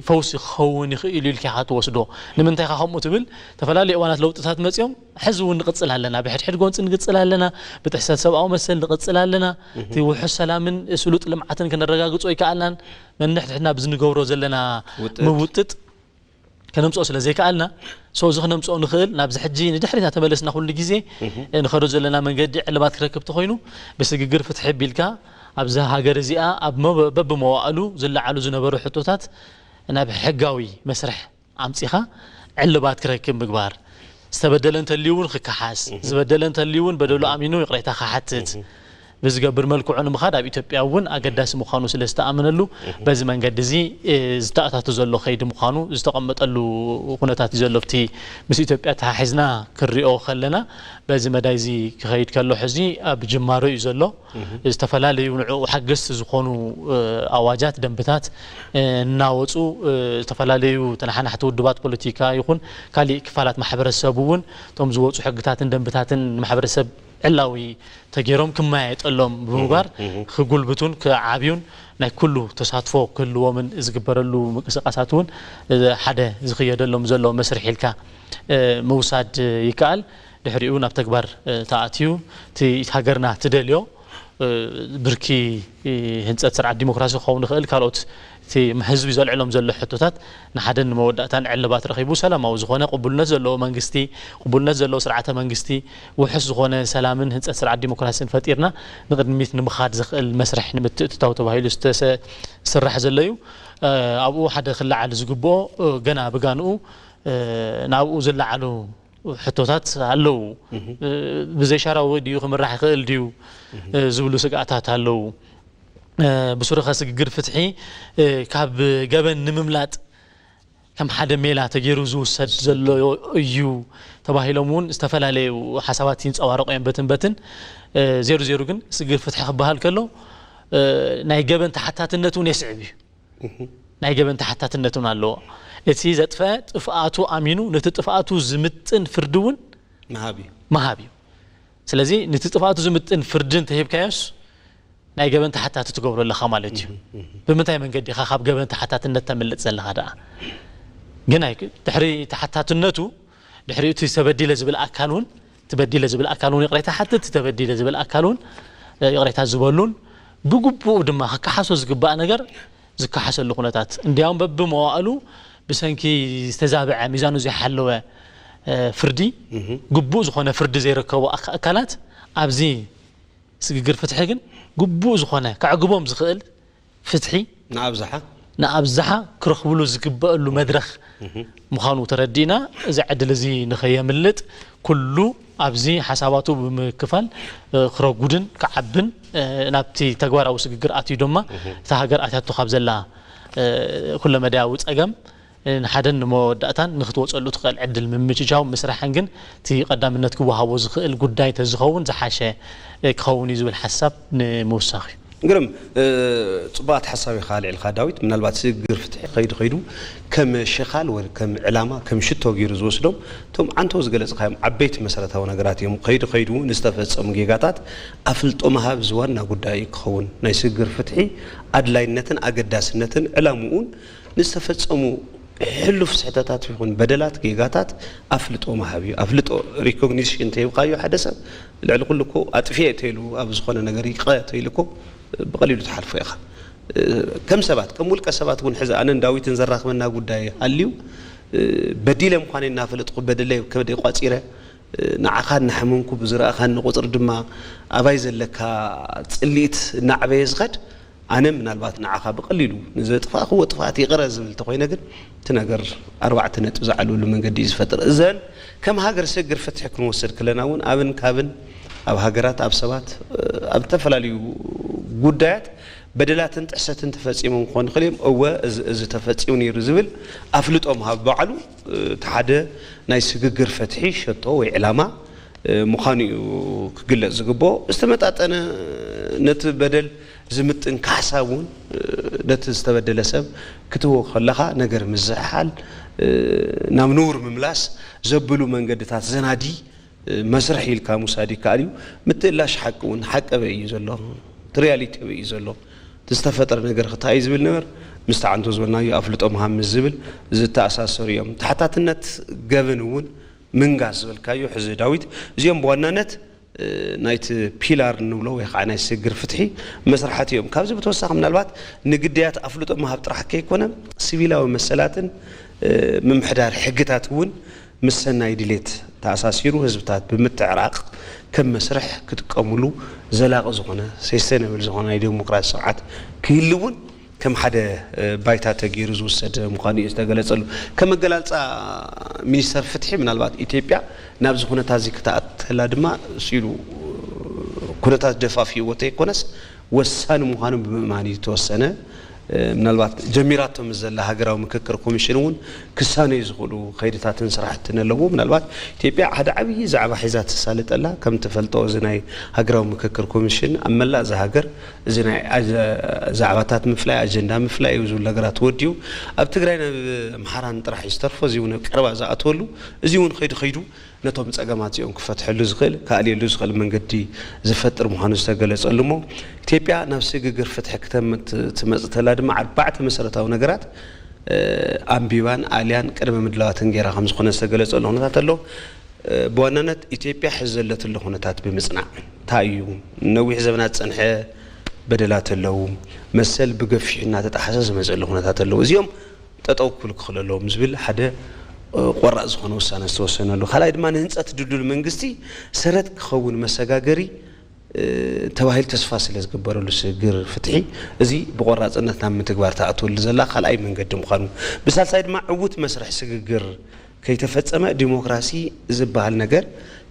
ፈውሲ ክኸውን ይኽእል እዩ ኢልካ ኢኻ ትወስዶ። ንምንታይ ኢኻ ከምኡ ትብል? ዝተፈላለዩ እዋናት ለውጥታት መፂኦም ሕዚ እውን ንቕፅል ኣለና። ብሕድሕድ ጎንፂ ንቕፅል ኣለና። ብጥሕሰት ሰብኣዊ መሰል ንቕፅል ኣለና። እቲ ውሑስ ሰላምን ስሉጥ ልምዓትን ክነረጋግጾ ኣይከኣልናን። ነንሕድሕድና ብዝንገብሮ ዘለና ምውጥጥ ከነምፅኦ ስለ ዘይከኣልና so እዚ ክነምፅኦ ንኽእል ናብዚ ሕጂ ንድሕሪት እናተመለስና ኩሉ ግዜ ንኸዶ ዘለና መንገዲ ዕልባት ክረክብ ተኾይኑ ብስግግር ፍትሒ ቢልካ ኣብዚ ሃገር እዚኣ ኣብ በብመዋእሉ ዝለዓሉ ዝነበሩ ሕቶታት ናብ ሕጋዊ መስርሕ ኣምፂኻ ዕልባት ክረክብ ምግባር ዝተበደለ እንተልዩ እውን ክከሓስ ዝበደለ እንተልዩ እውን በደሉ ኣሚኑ ይቕሬታ ክሓትት ብዝገብር መልክዑ ንምኻድ ኣብ ኢትዮጵያ እውን ኣገዳሲ ምዃኑ ስለ ዝተኣመነሉ በዚ መንገዲ እዚ ዝተኣታቶ ዘሎ ከይዲ ምዃኑ ዝተቐመጠሉ ኩነታት እዩ ዘሎ። ኣብቲ ምስ ኢትዮጵያ ተሓሒዝና ክንሪኦ ከለና በዚ መዳይ እዚ ክኸይድ ከሎ ሕዚ ኣብ ጅማሮ እዩ ዘሎ። ዝተፈላለዩ ንዕኡ ሓገዝቲ ዝኾኑ ኣዋጃት፣ ደንብታት እናወፁ ዝተፈላለዩ ተነሓናሕቲ ውድባት ፖለቲካ ይኹን ካሊእ ክፋላት ማሕበረሰብ እውን እቶም ዝወፁ ሕግታትን ደንብታትን ንማሕበረሰብ ዕላዊ ተገይሮም ክመያየጠሎም ብምግባር ክጉልብቱን ክዓብዩን ናይ ኩሉ ተሳትፎ ክህልዎምን ዝግበረሉ ምንቅስቃሳት እውን ሓደ ዝኽየደሎም ዘሎ መስርሕ ኢልካ ምውሳድ ይከኣል። ድሕሪኡ ናብ ተግባር ተኣትዩ እቲ ሃገርና ትደልዮ ብርኪ ህንፀት ስርዓት ዲሞክራሲ ክኸውን ይኽእል ካልኦት እቲ ህዝቢ ዘልዕሎም ዘሎ ሕቶታት ንሓደን ንመወዳእታን ዕልባት ረኺቡ ሰላማዊ ዝኾነ ቅቡልነት ዘለዎ መንግስቲ ቅቡልነት ዘለዎ ስርዓተ መንግስቲ ውሑስ ዝኾነ ሰላምን ህንፀት ስርዓት ዲሞክራሲን ፈጢርና ንቕድሚት ንምኻድ ዘኽእል መስርሕ ንምትእትታው ተባሂሉ ዝተሰ- ዝስራሕ ዘሎ እዩ። ኣብኡ ሓደ ክለዓል ዝግብኦ ገና ብጋንኡ ናብኡ ዝለዓሉ ሕቶታት ኣለዉ። ብዘይሻራዊ ድዩ ክምራሕ ይኽእል ድዩ ዝብሉ ስግኣታት ኣለዉ። ብሱሩ ከ ስግግር ፍትሒ ካብ ገበን ንምምላጥ ከም ሓደ ሜላ ተገይሩ ዝውሰድ ዘሎ እዩ ተባሂሎም እውን ዝተፈላለዩ ሓሳባት ይንፀባረቑ እዮም በትን በትን። ዜሩ ዜሩ ግን ስግግር ፍትሒ ክበሃል ከሎ ናይ ገበን ተሓታትነት እውን የስዕብ እዩ። ናይ ገበን ተሓታትነት እውን ኣለዎ። እቲ ዘጥፈ ጥፍኣቱ ኣሚኑ ነቲ ጥፍኣቱ ዝምጥን ፍርዲ እውን ምሃብ እዩ። ምሃብ እዩ። ስለዚ ነቲ ጥፍኣቱ ዝምጥን ፍርዲ እንተሂብካዮስ ናይ ገበን ተሓታቲ ትገብሮ ኣለኻ ማለት እዩ። ብምንታይ መንገዲ ኢኻ ካብ ገበን ተሓታትነት ተምልጥ ዘለኻ ደኣ? ግን ኣይ ድሕሪ ተሓታትነቱ ድሕሪ እቲ ተበዲለ ዝብል ኣካል እውን፣ ተበዲለ ዝብል ኣካል እውን ይቕሬታ ሓትት፣ ተበዲለ ዝብል ኣካል እውን ይቕሬታ ዝበሉን ብግቡእ ድማ ክከሓሶ ዝግባእ ነገር ዝከሓሰሉ ኩነታት፣ እንዲያውም በብመዋእሉ ብሰንኪ ዝተዛብዐ፣ ሚዛኑ ዘይሓለወ ፍርዲ፣ ግቡእ ዝኾነ ፍርዲ ዘይረከቡ ኣካላት ኣብዚ ስግግር ፍትሒ ግን ግቡእ ዝኾነ ከዕግቦም ዝኽእል ፍትሒ ንኣብዝሓ ንኣብዝሓ ክረኽብሉ ዝግበአሉ መድረኽ ምዃኑ ተረዲእና፣ እዚ ዕድል እዚ ንኸየምልጥ ኩሉ ኣብዚ ሓሳባቱ ብምክፋል ክረጉድን ክዓብን፣ ናብቲ ተግባራዊ ስግግር ኣትዩ ድማ እታ ሃገር ኣትያቶ ካብ ዘላ ኩለመዳያዊ ጸገም ንሓደን ንመወዳእታን ንክትወፀሉ ትኽእል ዕድል ምምችቻው ምስራሕን ግን እቲ ቀዳምነት ክወሃቦ ዝኽእል ጉዳይ ተዝኸውን ዝሓሸ ክኸውን እዩ ዝብል ሓሳብ ንምውሳኽ እዩ። ግርም፣ ፅቡቓት ሓሳብ ኢኻ ኣልዒልካ ዳዊት። ምናልባት ስግግር ፍትሒ ከይዱ ከይዱ ከም ሸኻል ወይ ከም ዕላማ ከም ሽቶ ገይሩ ዝወስዶም እቶም ዓንቶ ዝገለፅካዮም ዓበይቲ መሰረታዊ ነገራት እዮም። ከይዱ ከይዱ ንዝተፈፀሙ ጌጋታት ኣፍልጦ ምሃብ እዚ ዋና ጉዳይ ክኸውን ናይ ስግግር ፍትሒ ኣድላይነትን ኣገዳስነትን ዕላምኡን ንዝተፈፀሙ ሕሉፍ ስሕተታት ይኹን በደላት ጌጋታት ኣፍልጦ ምሃብ እዩ። ኣፍልጦ ሪኮግኒሽን እንተሂብካዮ ሓደ ሰብ ልዕሊ ኩሉ እኮ ኣጥፊኤ ተይሉ ኣብ ዝኾነ ነገር ይቕረ ተይሉ እኮ ብቐሊሉ ትሓልፎ ኢኻ። ከም ሰባት ከም ውልቀ ሰባት እውን ሕዚ ኣነን ዳዊትን ዘራኽበና ጉዳይ ሃልዩ በዲለ ምዃነይ እናፈለጥኩ በደለይ ከብደይ ቋፂረ ንዓኻ እናሓመምኩ ብዝረኣኻኒ ቁፅሪ ድማ ኣባይ ዘለካ ፅልኢት እናዕበየ ዝኸድ ኣነ ምናልባት ንዓኻ ብቐሊሉ ንዘጥፋእኽዎ ጥፍኣት ይቕረ ዝብል እንተኾይነ ግን እቲ ነገር ኣርባዕተ ነጥቢ ዝዓልወሉ መንገዲ እዩ ዝፈጥር። እዘን ከም ሃገር ስግግር ፍትሒ ክንወስድ ከለና እውን ኣብን ካብን ኣብ ሃገራት ኣብ ሰባት ኣብ ዝተፈላለዩ ጉዳያት በደላትን ጥሕሰትን ተፈፂሞም ክኾኑ ይኽእል እዮም። እወ እዚ ተፈፂሙ ነይሩ ዝብል ኣፍልጦ ምሃብ ባዕሉ እቲ ሓደ ናይ ስግግር ፍትሒ ሸቶ ወይ ዕላማ ምዃኑ እዩ ክግለፅ ዝግብኦ። ዝተመጣጠነ ነቲ በደል ዝምጥን ካሕሳ እውን ነቲ ዝተበደለ ሰብ ክትህቦ ከለኻ ነገር ምዝሕሓል ናብ ንቡር ምምላስ ዘብሉ መንገድታት ዘናዲ መስርሕ ኢልካ ምውሳድ ይከኣል እዩ። ምትእላሽ ሓቂ እውን ሓቂ ኣበይ እዩ ዘሎ? እቲ ሪያሊቲ ኣበይ እዩ ዘሎ? እቲ ዝተፈጥረ ነገር እንታይ እዩ ዝብል ነገር ምስቲ ዓንቶ ዝበልናዮ ኣፍልጦ ምሃብ ምስ ዝብል ዝተኣሳሰሩ እዮም። ተሓታትነት ገበን እውን ምንጋስ ዝበልካዮ ሕዚ ዳዊት እዚኦም ብዋናነት ናይቲ ፒላር እንብሎ ወይ ከዓ ናይ ስግግር ፍትሒ መስራሕቲ እዮም። ካብዚ ብተወሳኺ ምናልባት ንግዳያት ኣፍልጦ ምሃብ ጥራሕ ከይኮነ ሲቪላዊ መሰላትን ምምሕዳር ሕግታት እውን ምስ ሰናይ ድሌት ተኣሳሲሩ ህዝብታት ብምትዕራቕ ከም መስርሕ ክጥቀምሉ ዘላቒ ዝኾነ ሰስተይነብል ዝኾነ ናይ ዴሞክራሲ ስርዓት ክህሉ እውን ከም ሓደ ባይታ ተገይሩ ዝውሰድ ምዃኑ እዩ ዝተገለጸሉ። ከም መገላልጻ ሚኒስተር ፍትሒ ምናልባት ኢትዮጵያ ናብዚ ኩነታት እዚ ክትኣተላ ድማ ስኢሉ ኩነታት ደፋፊእዎ ተይኮነስ ወሳኒ ምዃኑ ብምእማን እዩ ዝተወሰነ። ምናልባት ጀሚራቶ ምስ ዘላ ሃገራዊ ምክክር ኮሚሽን እውን ክሳነዩ ዝኽእሉ ከይድታትን ስራሕትን ኣለዎ። ምናልባት ኢትዮጵያ ሓደ ዓብዪ ዛዕባ ሒዛ ትሳለጠላ ከም ትፈልጦ እዚ ናይ ሃገራዊ ምክክር ኮሚሽን ኣብ መላእ እዛ ሃገር እዚ ናይ ዛዕባታት ምፍላይ ኣጀንዳ ምፍላይ እዩ ዝብሉ ነገራት ወዲኡ ኣብ ትግራይ ናብ ኣምሓራን ጥራሕ እዩ ዝተርፎ እዚ እውን ኣብ ቀረባ ዝኣትወሉ እዚ እውን ከይዱ ከይዱ ነቶም ጸገማት እዚኦም ክፈትሐሉ ዝኽእል ክኣልየሉ ዝኽእል መንገዲ ዝፈጥር ምዃኑ ዝተገለጸሉ እሞ ኢትዮጵያ ናብ ስግግር ፍትሒ ክትመጽእ ተላ ድማ ኣርባዕተ መሰረታዊ ነገራት ኣንቢባን ኣልያን ቅድመ ምድላዋትን ገይራ ከም ዝኾነ ዝተገለጸሉ ኩነታት ኣሎ። ብዋናነት ኢትዮጵያ ሕዚ ዘለትሉ ኩነታት ብምጽናዕ እንታይ እዩ ነዊሕ ዘበናት ዝጸንሐ በደላት ኣለዉ፣ መሰል ብገፊሑ እናተጣሓሰ ዝመጸሉ ኩነታት ኣለዉ። እዚኦም ጠጠው ክብሉ ክኽእሉ ኣለዎም ዝብል ሓደ ቆራፅ ዝኾነ ውሳነ ዝተወሰነሉ፣ ካልኣይ ድማ ንህንፀት ድልዱል መንግስቲ ሰረት ክኸውን መሰጋገሪ ተባሂሉ ተስፋ ስለ ዝግበረሉ ስግግር ፍትሒ እዚ ብቆራፅነት ናብ ምትግባር ትኣትወሉ ዘላ ካልኣይ መንገዲ ምዃኑ፣ ብሳልሳይ ድማ ዕዉት መስርሕ ስግግር ከይተፈፀመ ዲሞክራሲ ዝበሃል ነገር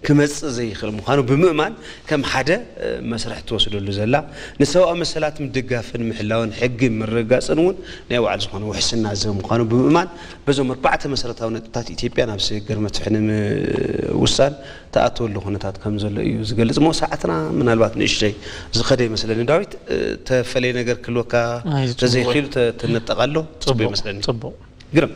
ክመፅእ ዘይኽእል ምዃኑ ብምእማን ከም ሓደ መስርሕ ትወስደሉ ዘላ ንሰብኣዊ መሰላት ምድጋፍን ምሕላውን ሕጊ ምርግጋፅን እውን ናይ ባዕሉ ዝኾነ ውሕስና ዝህብ ምዃኑ ብምእማን በዞም ኣርባዕተ መሰረታዊ ነጥብታት ኢትዮጵያ ናብ ስግግር መትፍሒ ንምውሳን ትኣትወሉ ኩነታት ከም ዘሎ እዩ ዝገልፅ እሞ ሰዓትና ምናልባት ንእሽተይ ዝኸደ ይመስለኒ ዳዊት ተፈለየ ነገር ክህልወካ ተዘይኽኢሉ ተነጠቓ ኣሎ ፅቡቅ ይመስለኒ ግርም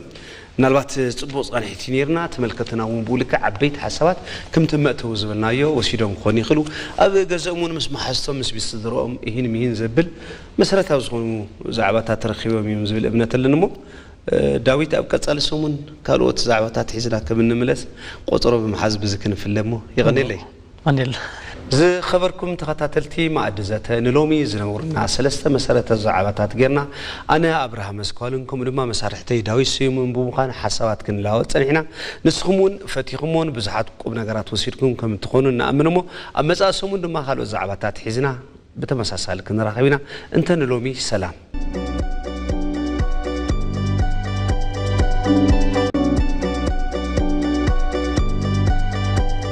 ምናልባት ጽቡቕ ጻንሒት ነርና፣ ተመልከትና እውን ብኡ ልክዕ ዓበይቲ ሓሳባት ከምቲ መእተዊ ዝበልናዮ ወሲዶም ክኾኑ ይኽእሉ። ኣብ ገዘኦም እውን ምስ መሓዝቶም ምስ ቤት ስድረኦም እሂን ምሂን ዘብል መሰረታዊ ዝኾኑ ዛዕባታት ረኺቦም እዮም ዝብል እምነት ኣለኒ። እሞ ዳዊት፣ ኣብ ቀጻሊ ሰሙን ካልኦት ዛዕባታት ሒዝና ከም እንምለስ ቆጸሮ ብምሓዝ ብዚ ክንፍለ እሞ የቐንየለይ። ኣንል ዝኸበርኩም ተኸታተልቲ መኣዲ ዘተ፣ ንሎሚ ዝነበሩና ሰለስተ መሰረተ ዛዕባታት ጌርና፣ ኣነ ኣብርሃም መስኳልን ከምኡ ድማ መሳርሕተይ ዳዊት ስዩምን ብምዃን ሓሳባት ክንለዋወጥ ጸኒሕና። ንስኹም እውን ፈቲኹምዎን ብዙሓት ቁም ነገራት ወሲድኩም ከም ትኾኑ ንኣምን እሞ፣ ኣብ መጻኢ ሰሙን ድማ ካልኦት ዛዕባታት ሒዝና ብተመሳሳሊ ክንራኸብ ኢና። እንተ ንሎሚ ሰላም።